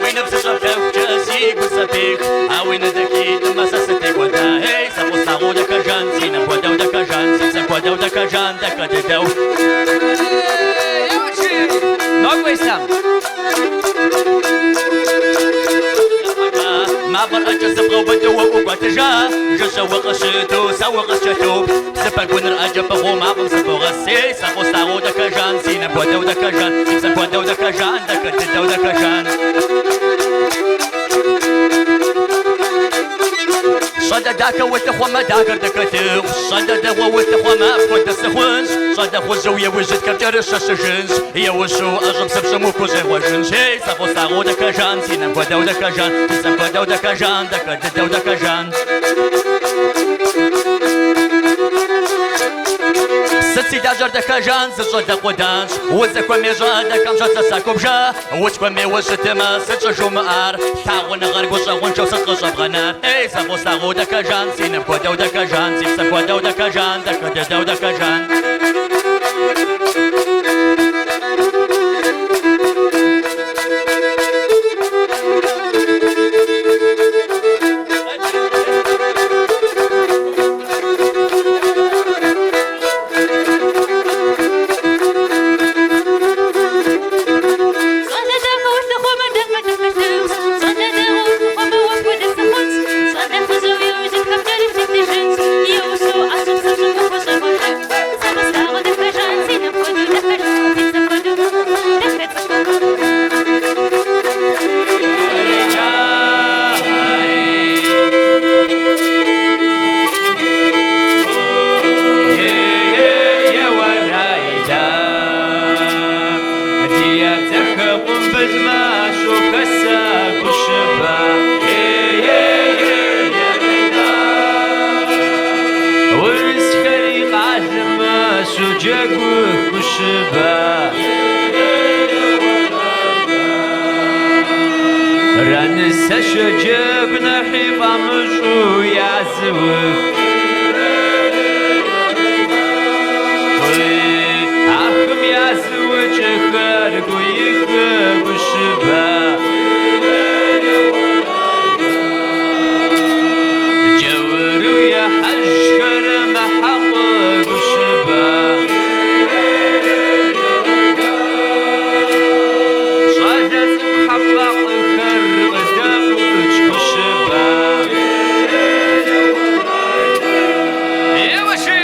Уи нэм сыщӏэплъэхукӏэ си гур зэпех, а уи нэ дахитӏымэ сэ сытекӏуэда. Ей, сэ фӏыуэ слъагъуу Дахэжан, си нэм хуэдэу Дахэжан, си псэм хуэдэу Дахэжан, дахэ дыдэу. Нокӏуэ, Ислъам. Мафӏэр ӏэкӏэ зэбгъэубыду уэ ӏукӏуэтыжа, жыжьэ укъыщыту, сэ укъыскӏэлъоплъ. Псы пэгуныр ӏэкӏэ пӏыгъыу мафӏэм зыбогъэс. Ей, сэ фӏыуэ слъагъуу Дахэжан, си нэм хуэдэу Дахэжан, си псэм хуэдэу Дахэжан, дахэ дыдэу Дахэжан. Щӏалэ дахэ улъыхъуэмэ, дахэр дахэ лъыхъущ. Щӏалэ дэгъуэ улъыхъуэмэ, апхуэдэ сыхъунщ. Щӏалэ хъужьу иужь итхэм кӏэрыщэщыжынщ. Еущу ӏэщӏыб сыпщӏым ухущӏегъуэжынщ. Ей, сэ фӏыуэ слъагъуу Дахэжан, си нэм хуэдэу Дахэжан, си псэм хуэдэу Дахэжан, дахэ дыдэу Дахэжан. Сыт си лажьэр Дахэжан, зы щӏалэ къуданщ. Узыхуэмей щӏалэхэм щэ сэ сахыубжа? Усхуэмейуэ щытымэ, сыт щӏыжумыӏар? Лъагъуныгъэр гущӏэгъуншэу сыт къыщӏэбгъэнар? Эй, сэ фӏыуэ слъагъуу Дахэжан, си нэм хуэдэу Дахэжан, си псэм хуэдэу Дахэжан, дахэ дыдэу Дахэжан. Щӏалэ дахэ улъыхъуэмэ, дахэ дахэ Щӏалэ дэгъуэ улъыхъуэмэ, уэ пхуэдэ сыхъунщ. Щӏалэ хужьу иужьым хэпкӏэри сыптыжынщ. Еущу ӏэщӏыб сыпщӏым ухущӏегъуэжынщ. Сэ къыслъагъу Дахэжан, си нэм хуэдэу Дахэжан, си псэм хуэдэу дахэ цӏыкӏу. Нысэщэ джэгу нэхъи фӏамыщӏу языух. Ахым языукӏыхэр гуихы гущыба. Джэуру ехьэжьхэр мэхьэкъу гущыба. Щӏалэ цӏыкӏу хьэпӏакъыхэр къыдэӏукӏ гущыба. Еуэши!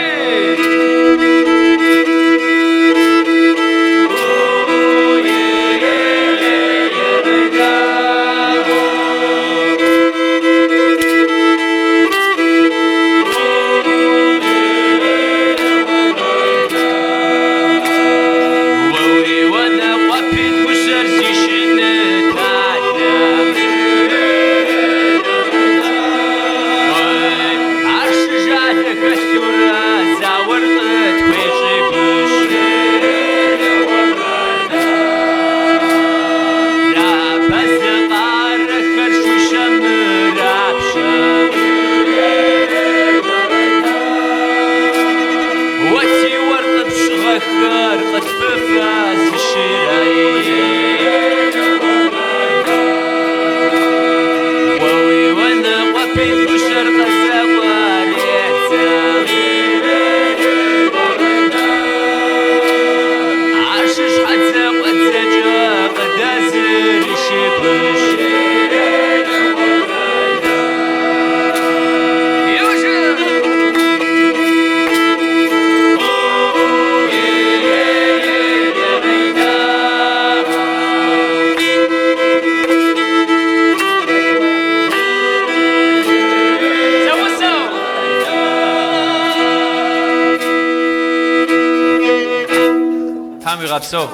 Тхьэм уигъэпсэу.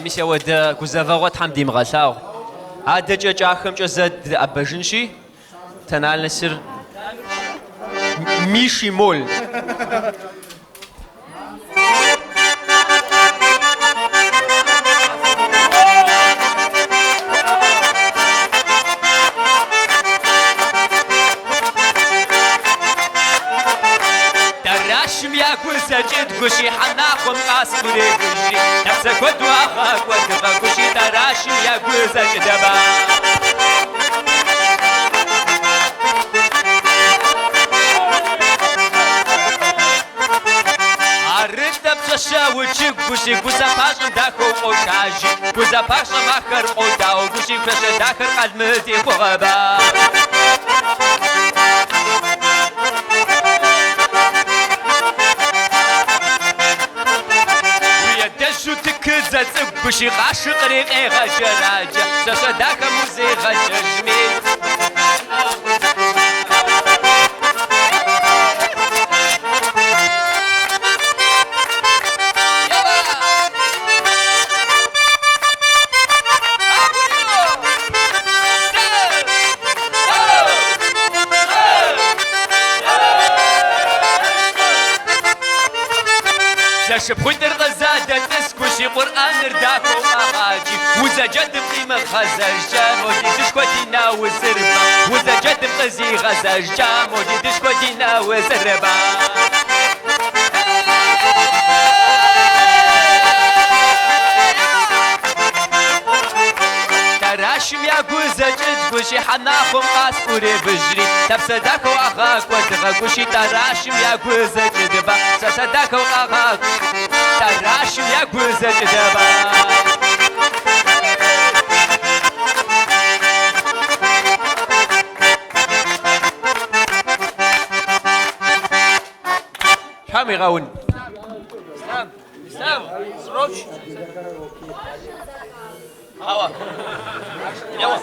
Мис ауэдэ гузэвэгъуэ Тхьэм димыгъэлъагъу. Адэкӏэ кӏахэмкӏэ зэ дыӏэбэжынщи, тональностыр ми шимоль. Дарашым я гузэкӏыт гущи хьэнахъуэм къаскурегужри, Нэпсэ куэду агъэкӏуэдыгъэ гущи дарашым я гузэкӏыдэба. Арытэ пщащэ учыгу гущи гузэпащӏэм дахэу къошажи, гузэпащӏэм ахэр къодауэ гущи пщащэ дахэр къалмыти хъугъэба. Гущи къашыкъри къегъэджэраджэ, пщащэ дахэм узегъэджэжми. Зэшыпхъуитӏыр къызадэтӏыс гущи Къурӏэныр дахэу къагъаджи, узэджэдым къимыгъэзэжкӏэ, молидышхуэ ди наузырба. Узэджэдым къызигъэзэжкӏэ, молидышхуэ ди наузырба. Дарашым я гузэкӏыт гущи хьэнахъуэм къаскуребыжри, лъапсэ дахэу агъэкӏуэдыгъэ гущи дарашым я гузэкӏыдыба, пщащэ дахэу къагъэкӏуэд. Тӏэрашым ягу зэкӏыдэба. Тхьэм игъэун. Ислъам, Ислъам, срочь. Ауэ. Еуэ.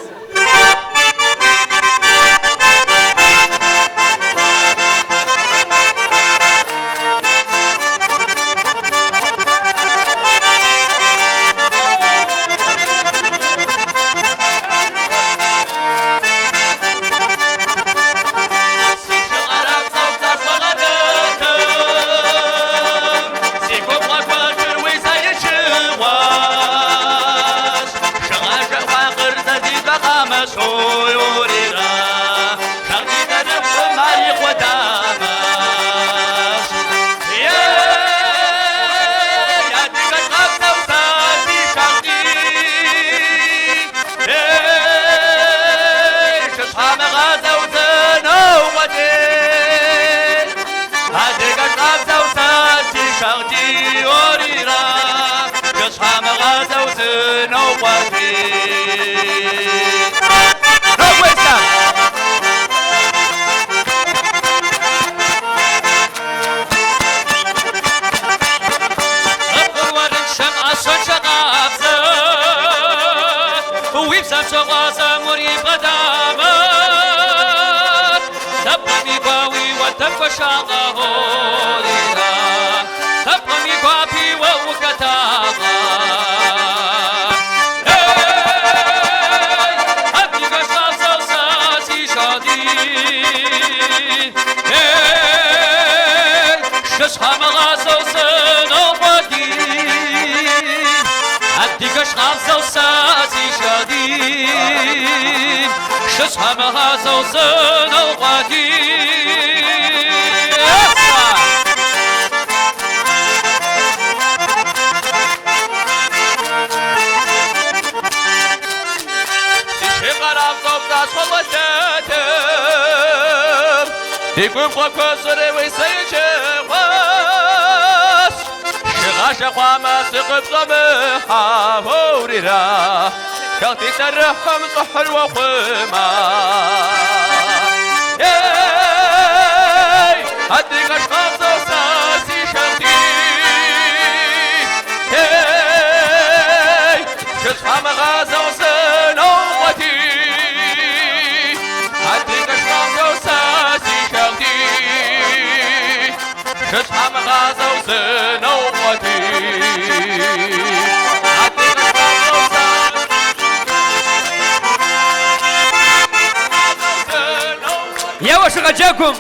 Еуэ шыгъэджэгум!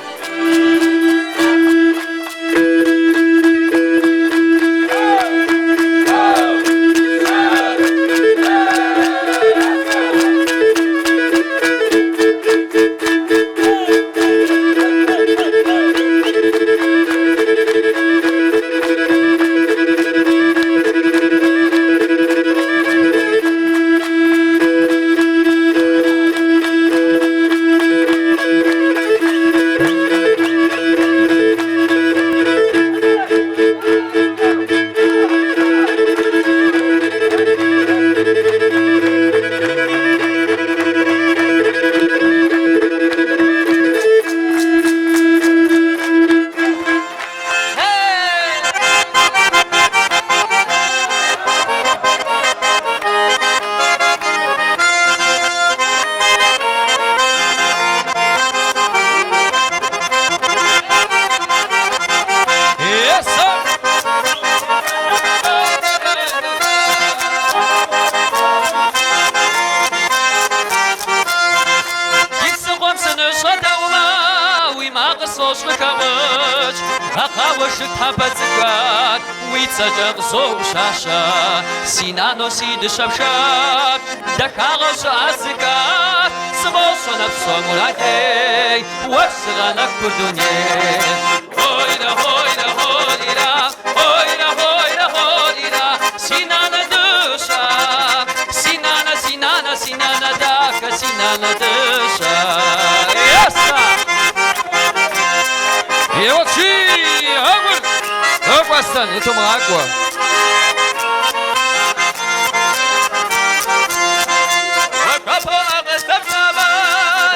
Аслъэн, нытумыгъакӏуэ.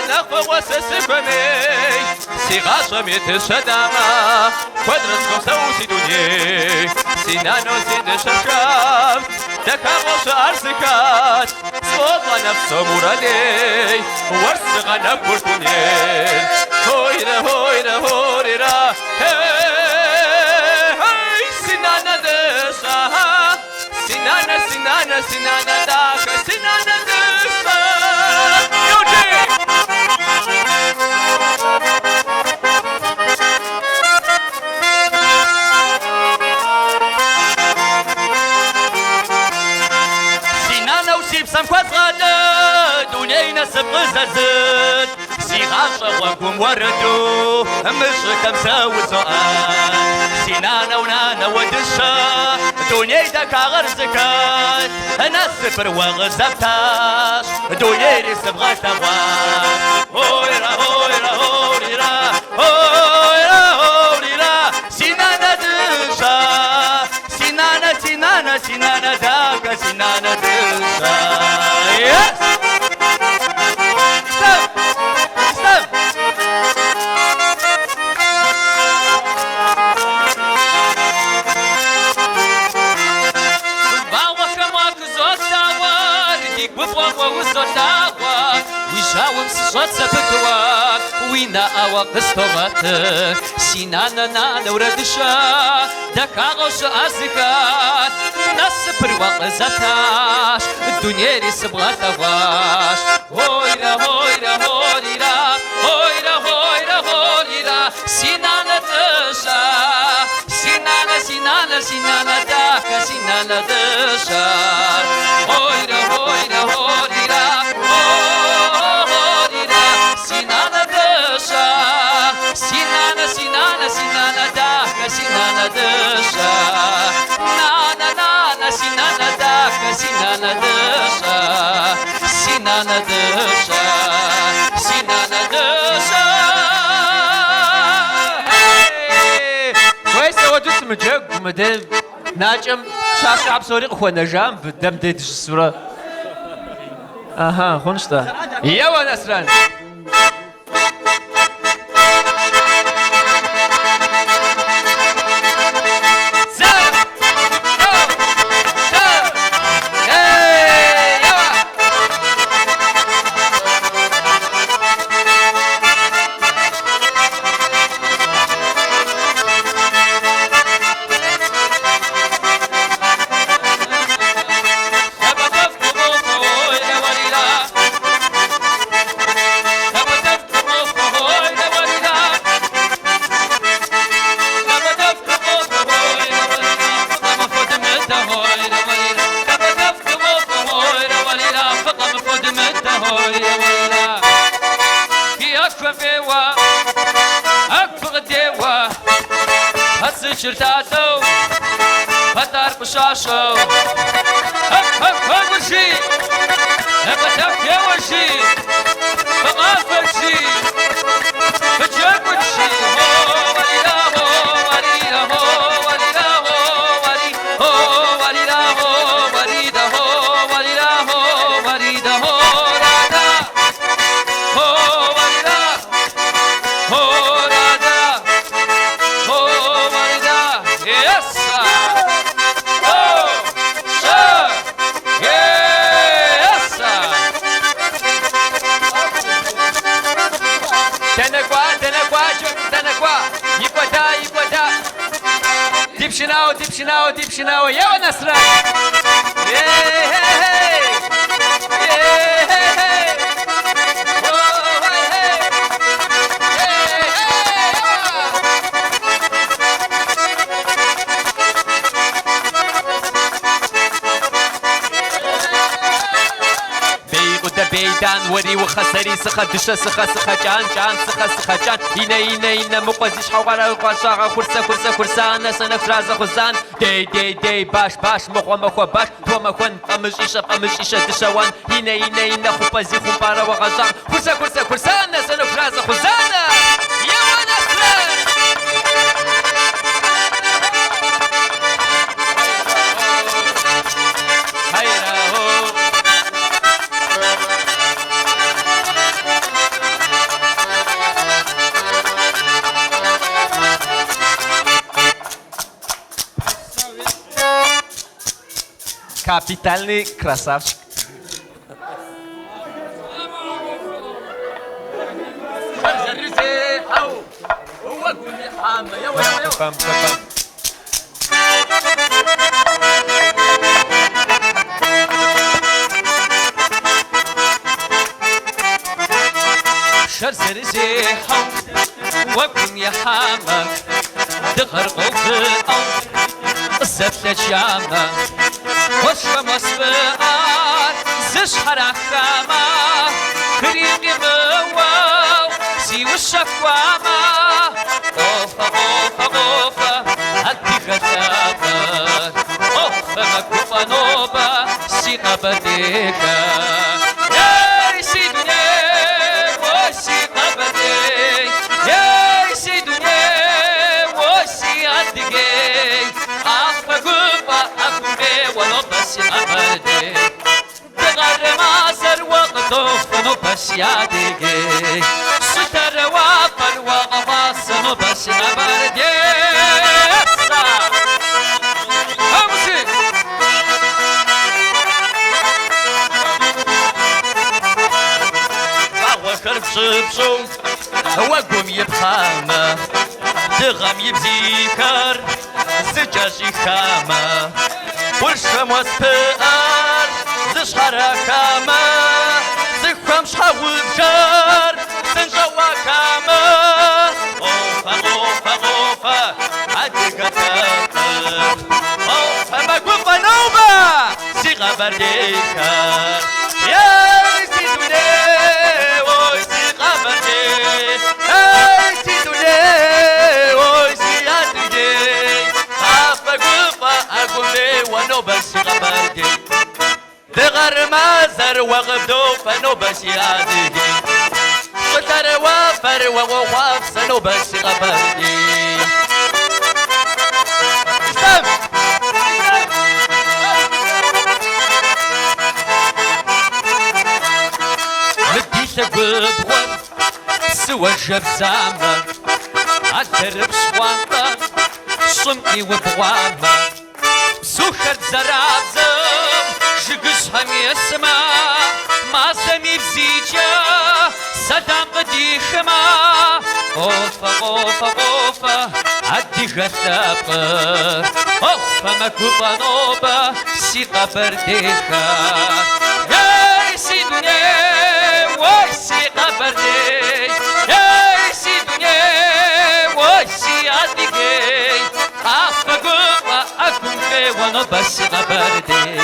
Нэхъ фӏыгъуэ сэ сыхуэмей, си гъащӏэм и дыщэ дамэ, куэдрэ схуэпсэу си дуней. Си нанэу си дыщэ пшэм, дахагъэу щыӏэр зыхэт, сфӏощӏ анэ псом уралей, уэрщ зыгъэнэхур дунейр. Хойрэ, хойрэ, хорира, хей, хей, си нанэ дыщэ, си нанэ, си нанэ, си нанэ дахэ, си нанэ дыщэ. Йоджи! Си нанэу си псэм хуэзгъадэ, дуней насып къызэзыт, си гъащӏэ гъуэгум уэрэду мы щӏылъэм сэ узоӏэт. Си нанэу нанэ уэ дыщэ, дуней дахагъэр зыхэт, насыпыр уэ къызэптащ, дунейри сыбгъэлъэгъуащ. Ойра, ойра, орира, ойра, орира, си нанэ дыщэ, си нанэ, си нанэ, си нанэ дахэ, си нанэ дыщэ. Yes! Stop! Stop! Вагъуэхэм уахызолъагъуэр, ди губгъуэм уэ узолъагъуэ, уи жьауэм сыщӏэт зэпытуэ, уи нэӏэ уэ къыстогъэт. Си нанэ нанэурэ дыщэ, дахагъэу щыӏэр зыхэт, насыпыр уэ къызэптащ, дунейри сыбгъэлъэгъуащ. Ойрэ, ойрэ, орира, ойрэ, ойрэ, орира, си нанэ дыщэ, си нанэ, си нанэ, си нанэ дахэ, си нанэ дыщэ. Ойрэ, ойрэ, орира, орира, си нанэ дыщэ, си нанэ, си нанэ, си нанэ дахэ, си нанэ дыщэ. Нанэ, нанэ, си нанэ дахэ, си нанэ дыщэ, си нанэ дыщэ, си нанэ дыщэ. Уей, сэ уэду сымыджэгу, мыдэ накӏэм пщащэхэр псори къыхуэнэжам, дэ мыдэ дыщысурэ. Аха, хъунщ-тӏэ. Еуэ, Нэсрэн! Зы, тӏу, щы, ей, еуэ! Ди пшынауэ, ди пшынауэ, еуэ, Нэсрэн! Ей-хей-хей! Ей-хей-хей! О-хей-хей! Ей-хей! Еуэ! Бейкъудэ бейдан, уэри ухъэ, сэри сыхъэ, дыщэ сыхъэ, сыхъэ, кӏан, кӏан, сыхъэ, сыхъэ, кӏан. Инэ, инэ, инэ, мыкъуэ зи щхьэукъарэ къуащагъэ, хурсэ, хурсэ, хурсанэ, сэнэху зразэ хъузан. Дей, дей, дей, баш, баш, мыгъуэ махуэ баш, туэ махуэн, фӏамыщӏищэ, фӏамыщӏищэ, дыщэ уан. Инэ, инэ, инэ, хъупӏэ зи хъумпӏарэ уэгъэщӏагъ, хурсэ, хурсэ, хурсанэ, сэнэху зразэ хъузанэ. Еуэ, Нэсрэн! Капитальный красавчик. Пшэр зэрызехьэу уэгум ихьамэ, дыгъэр къэувыӏэу къызэплъэкӏамэ, къуршхэм уэс пыӏэр зыщхьэрахамэ, хыри къимыуэу зиущэхуамэ, къофэ, къофэ, къофэ, адыгэ лъэпкъыр, къофэ мэгуфӏэ нобэ си Къэбэрдейхэр. Ей, си дуней, уэ си Къэбэрдей, ей, си дуней, уэ си Адыгей, къафэ гуфӏэ ӏэгум къеуэ нобэ си Къэбэрдей. Дыгъэр мазэр уэ къыбдофэ нобэ си Адыгей, щӏылъэр уафэр уэ къохъуапсэ нобэ си Къэбэрдей. Амуси! Вагъуэхэр пщӏыпщӏу уэгум ипхъамэ, дыгъэм и бзийхэр зыкӏэщӏихамэ, къуршхэм уэс пыӏэр зыщхьэрахамэ, цӏыхухэм щхьэгъубжэр псынщӏэу ӏуахамэ, къофэ, къофэ, къофэ, адыгэ лъэпкъыр, къофэ мэгуфӏэ нобэ си Къэбэрдейхэр. Ей, си дуней, ой, си Къэбэрдей, ей, си дуней, ой, си Адыгей, къафэ гуфӏэ ӏэгум къеуэ нобэ си Къэбэрдей. Дыгъэр мазэр уэ къыбдофэ нобэ си Адыгей, щӏылъэр уафэр уэ къохъуапсэ нобэ си Къэбэрдей. Ислъам! Мы ди лъэгубгъуэр псыуэ жэбзамэ, алэрыбгъу щхъуантӏэр щӏым къиубгъуамэ, бзухэр бзэрабзэу жыгыщхьэм есмэ, мазэм и бзийкӏэ сэлам къыдихмэ, къофэ, къофэ, къофэ, адыгэ лъэпкъыр, къофэ мэгуфӏэ нобэ си Къэбэрдейхэр. Ей, си дуней, уой, си Къэбэрдей, ей, си дуней, уой, си Адыгей, къафэ гуфӏэ ӏэгум къеуэ нобэ си Къэбэрдей.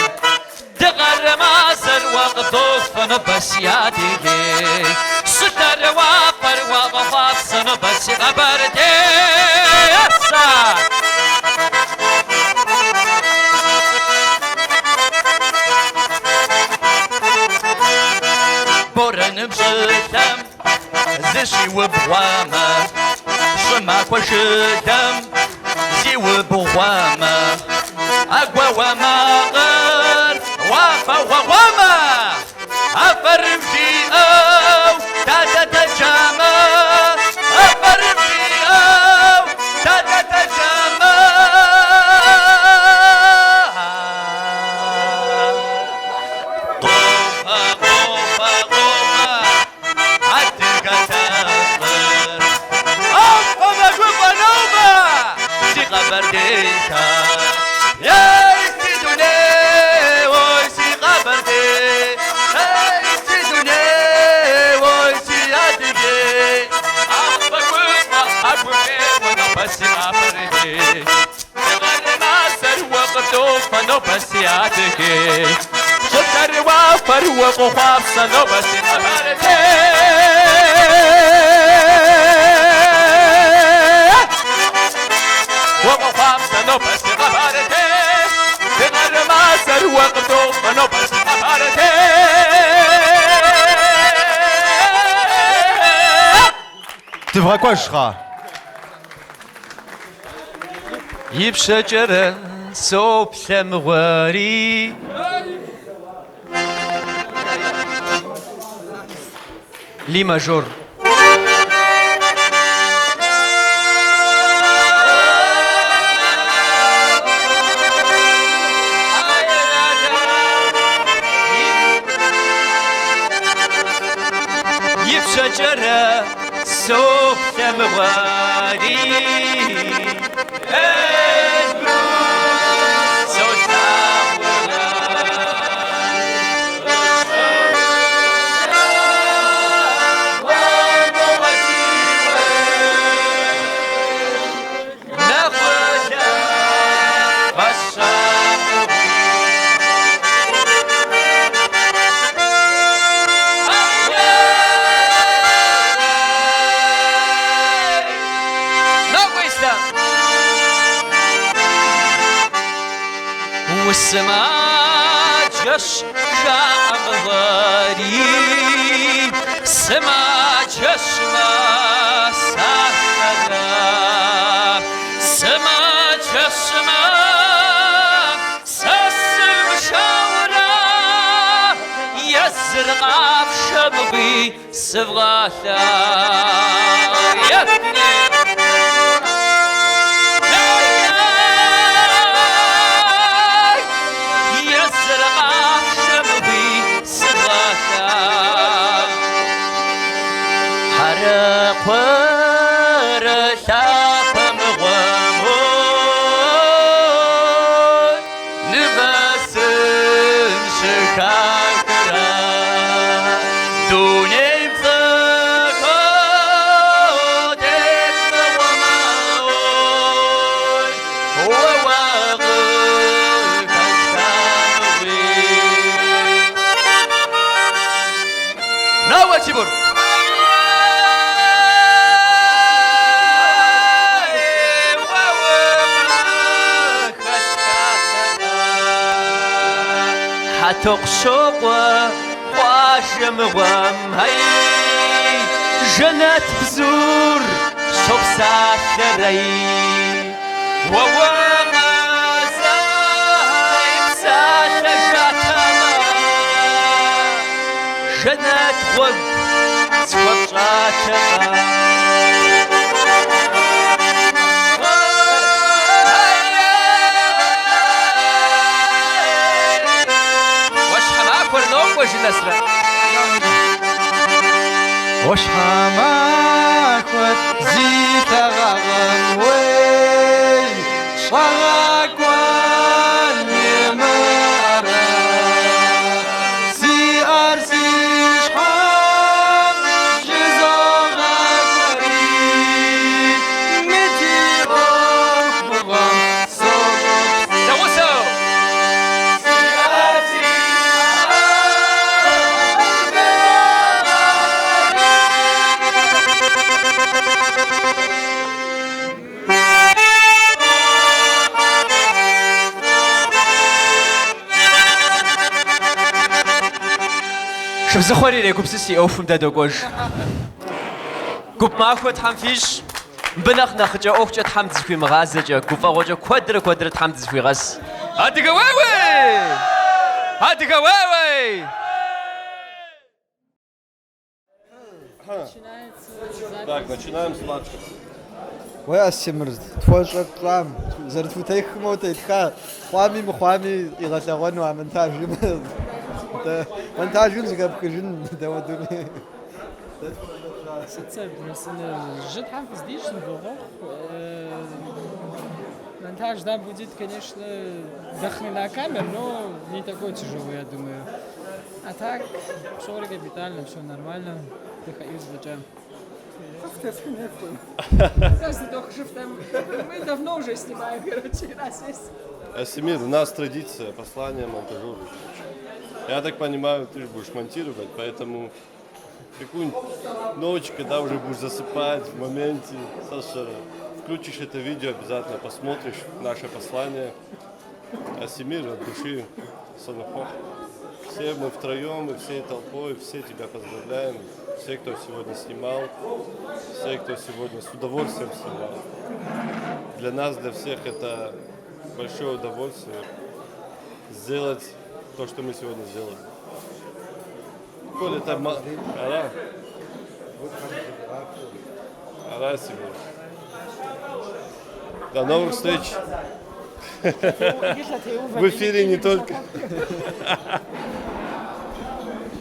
Дыгъэр мазэр уэ къыбдофэ нобэ си Адыгей, щӏылъэр уафэр уэ къохъуапсэ нобэ си Къэбэрдей. Эсса! Борэным щӏылъэм зыщиубгъуамэ, щӏымахуэ шылэм зиубгъуамэ, ӏэгуауэ макъыр уафэ гъуэгъуамэ, афэрым жиӏэу дадэ тэджамэ, афэрым жиӏэу дадэ тэджамэ. Къофэ, къофэ, къофэ, адыгэ лъэпкъыр, къофэ мэгуфӏэ нобэ си Къэбэрдейхэр. Ей, си дуней, ой, си Къэбэрдей, ей, си дуней, ой, си Адыгей, къафэ гуфӏэ ӏэгум къеуэ нобэ си Къэбэрдей. Дыгъэр мазэр уэ къыбдофэ нобэ си Адыгей, щӏылъэр уафэр уэ къохъуапсэ нобэ си Къэбэрдей. Уэ къохъуапсэ нобэ си Къэбэрдей, дыгъэр мазэр уэ къыбдофэ нобэ си Къэбэрдей. Дывгъэкӏуэж, кхъа. Ипщэкӏэрэ соплъэ мыгъуэри. Ли мажор. Нэкӏэрэ соплъэ мыгъуэри. Эльбрус, солъагъурэ. Усымаджэщ жаӏэ мыгъуэри, сымаджэщ масахэрэ. Сымаджэщмэ, сэ сымышэурэ, езыр къафшэ мыгъуи сывгъэлъагъу. Езыр къафшэ мыгъуи сывгъэлъагъу. Хьэрэкхъуэрэ лъапэ мыгъуэм, ой, нывэ сын щыхахрэ. Дунейм цӏыхуу тет мыгъуэмэ, ой, уэ уакъыхэсха мыгъуи. Науэ, Тимур! Хьэтокъущокъуэ къуажэ мыгъуэм, ай, жэнэт бзур щопсалъэрэй. Уэ уэгъэзай псалъэ жатэмэ, жэнэт гъуэгу схуэпщӏатэмэ. Уэщхьэмахуэр нокӏуэ, жынэсрэ. Уэщхьэмахуэр зи лъагагъым уей, щӏэгъэкӏуэн имыӏэрэ. Си ӏэр си щхьэм жызогъакӏуэри, мы ди ӏуэху мыгъуэм согупсыс. Зэгъусэу! Си ӏэр си щхьэм жызогъакӏуэри. Шыбзыхъуэр ирегупсыс и ӏуэхум дэ докӏуэж. Гуп махуэ Тхьэм фищӏ, мыбы нэхъ нэхъыкӏэ ӏуэхукӏэ Тхьэм дызыхуимыгъазэкӏэ, гуфӏэгъуэкӏэ куэдрэ куэдрэ Тхьэм дызыхуигъэс. Адыгэ уей-уей! Адыгэ уей-уей! Так, начинаем с младших. Уэ, Астемыр, тхуэщӏэр тщӏам, зэрытхутехмэ утетха, хъуами мыхъуами къигъэлъэгъуэну а монтажым. Монтажым зэхэпхыжын дауэдуми. Сыт сэ бжесӏэнур? Жьы Тхьэм фыздищӏ, сынывохъуэхъу. Монтаж, да, будет, конечно, дохрена камер, но не такой тяжелый, я думаю. А так, псори капитально, все нормально. Дыхэӏиу зэфӏэкӏа. Мы давно уже снимаем, короче, раз есть. Астемир, у нас традиция послания монтажеру. Я так понимаю, ты же будешь монтировать, поэтому какую-нибудь ночь, когда уже будешь засыпать в моменте, Саша, включишь это видео, обязательно посмотришь наше послание. Астемир от души, Санахох. Все мы втроем и всей толпой, все тебя поздравляем. Все, кто сегодня снимал, все, кто сегодня с удовольствием снимал. Для нас, для всех это большое удовольствие сделать то, что мы сегодня сделали. Коля, это Ара. Ара себе. До новых встреч. В эфире не только.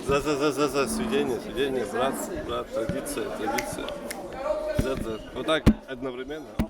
За, за, за, за, за, сведение, сведение, брат, брат, традиция, традиция. За, за. Вот так одновременно.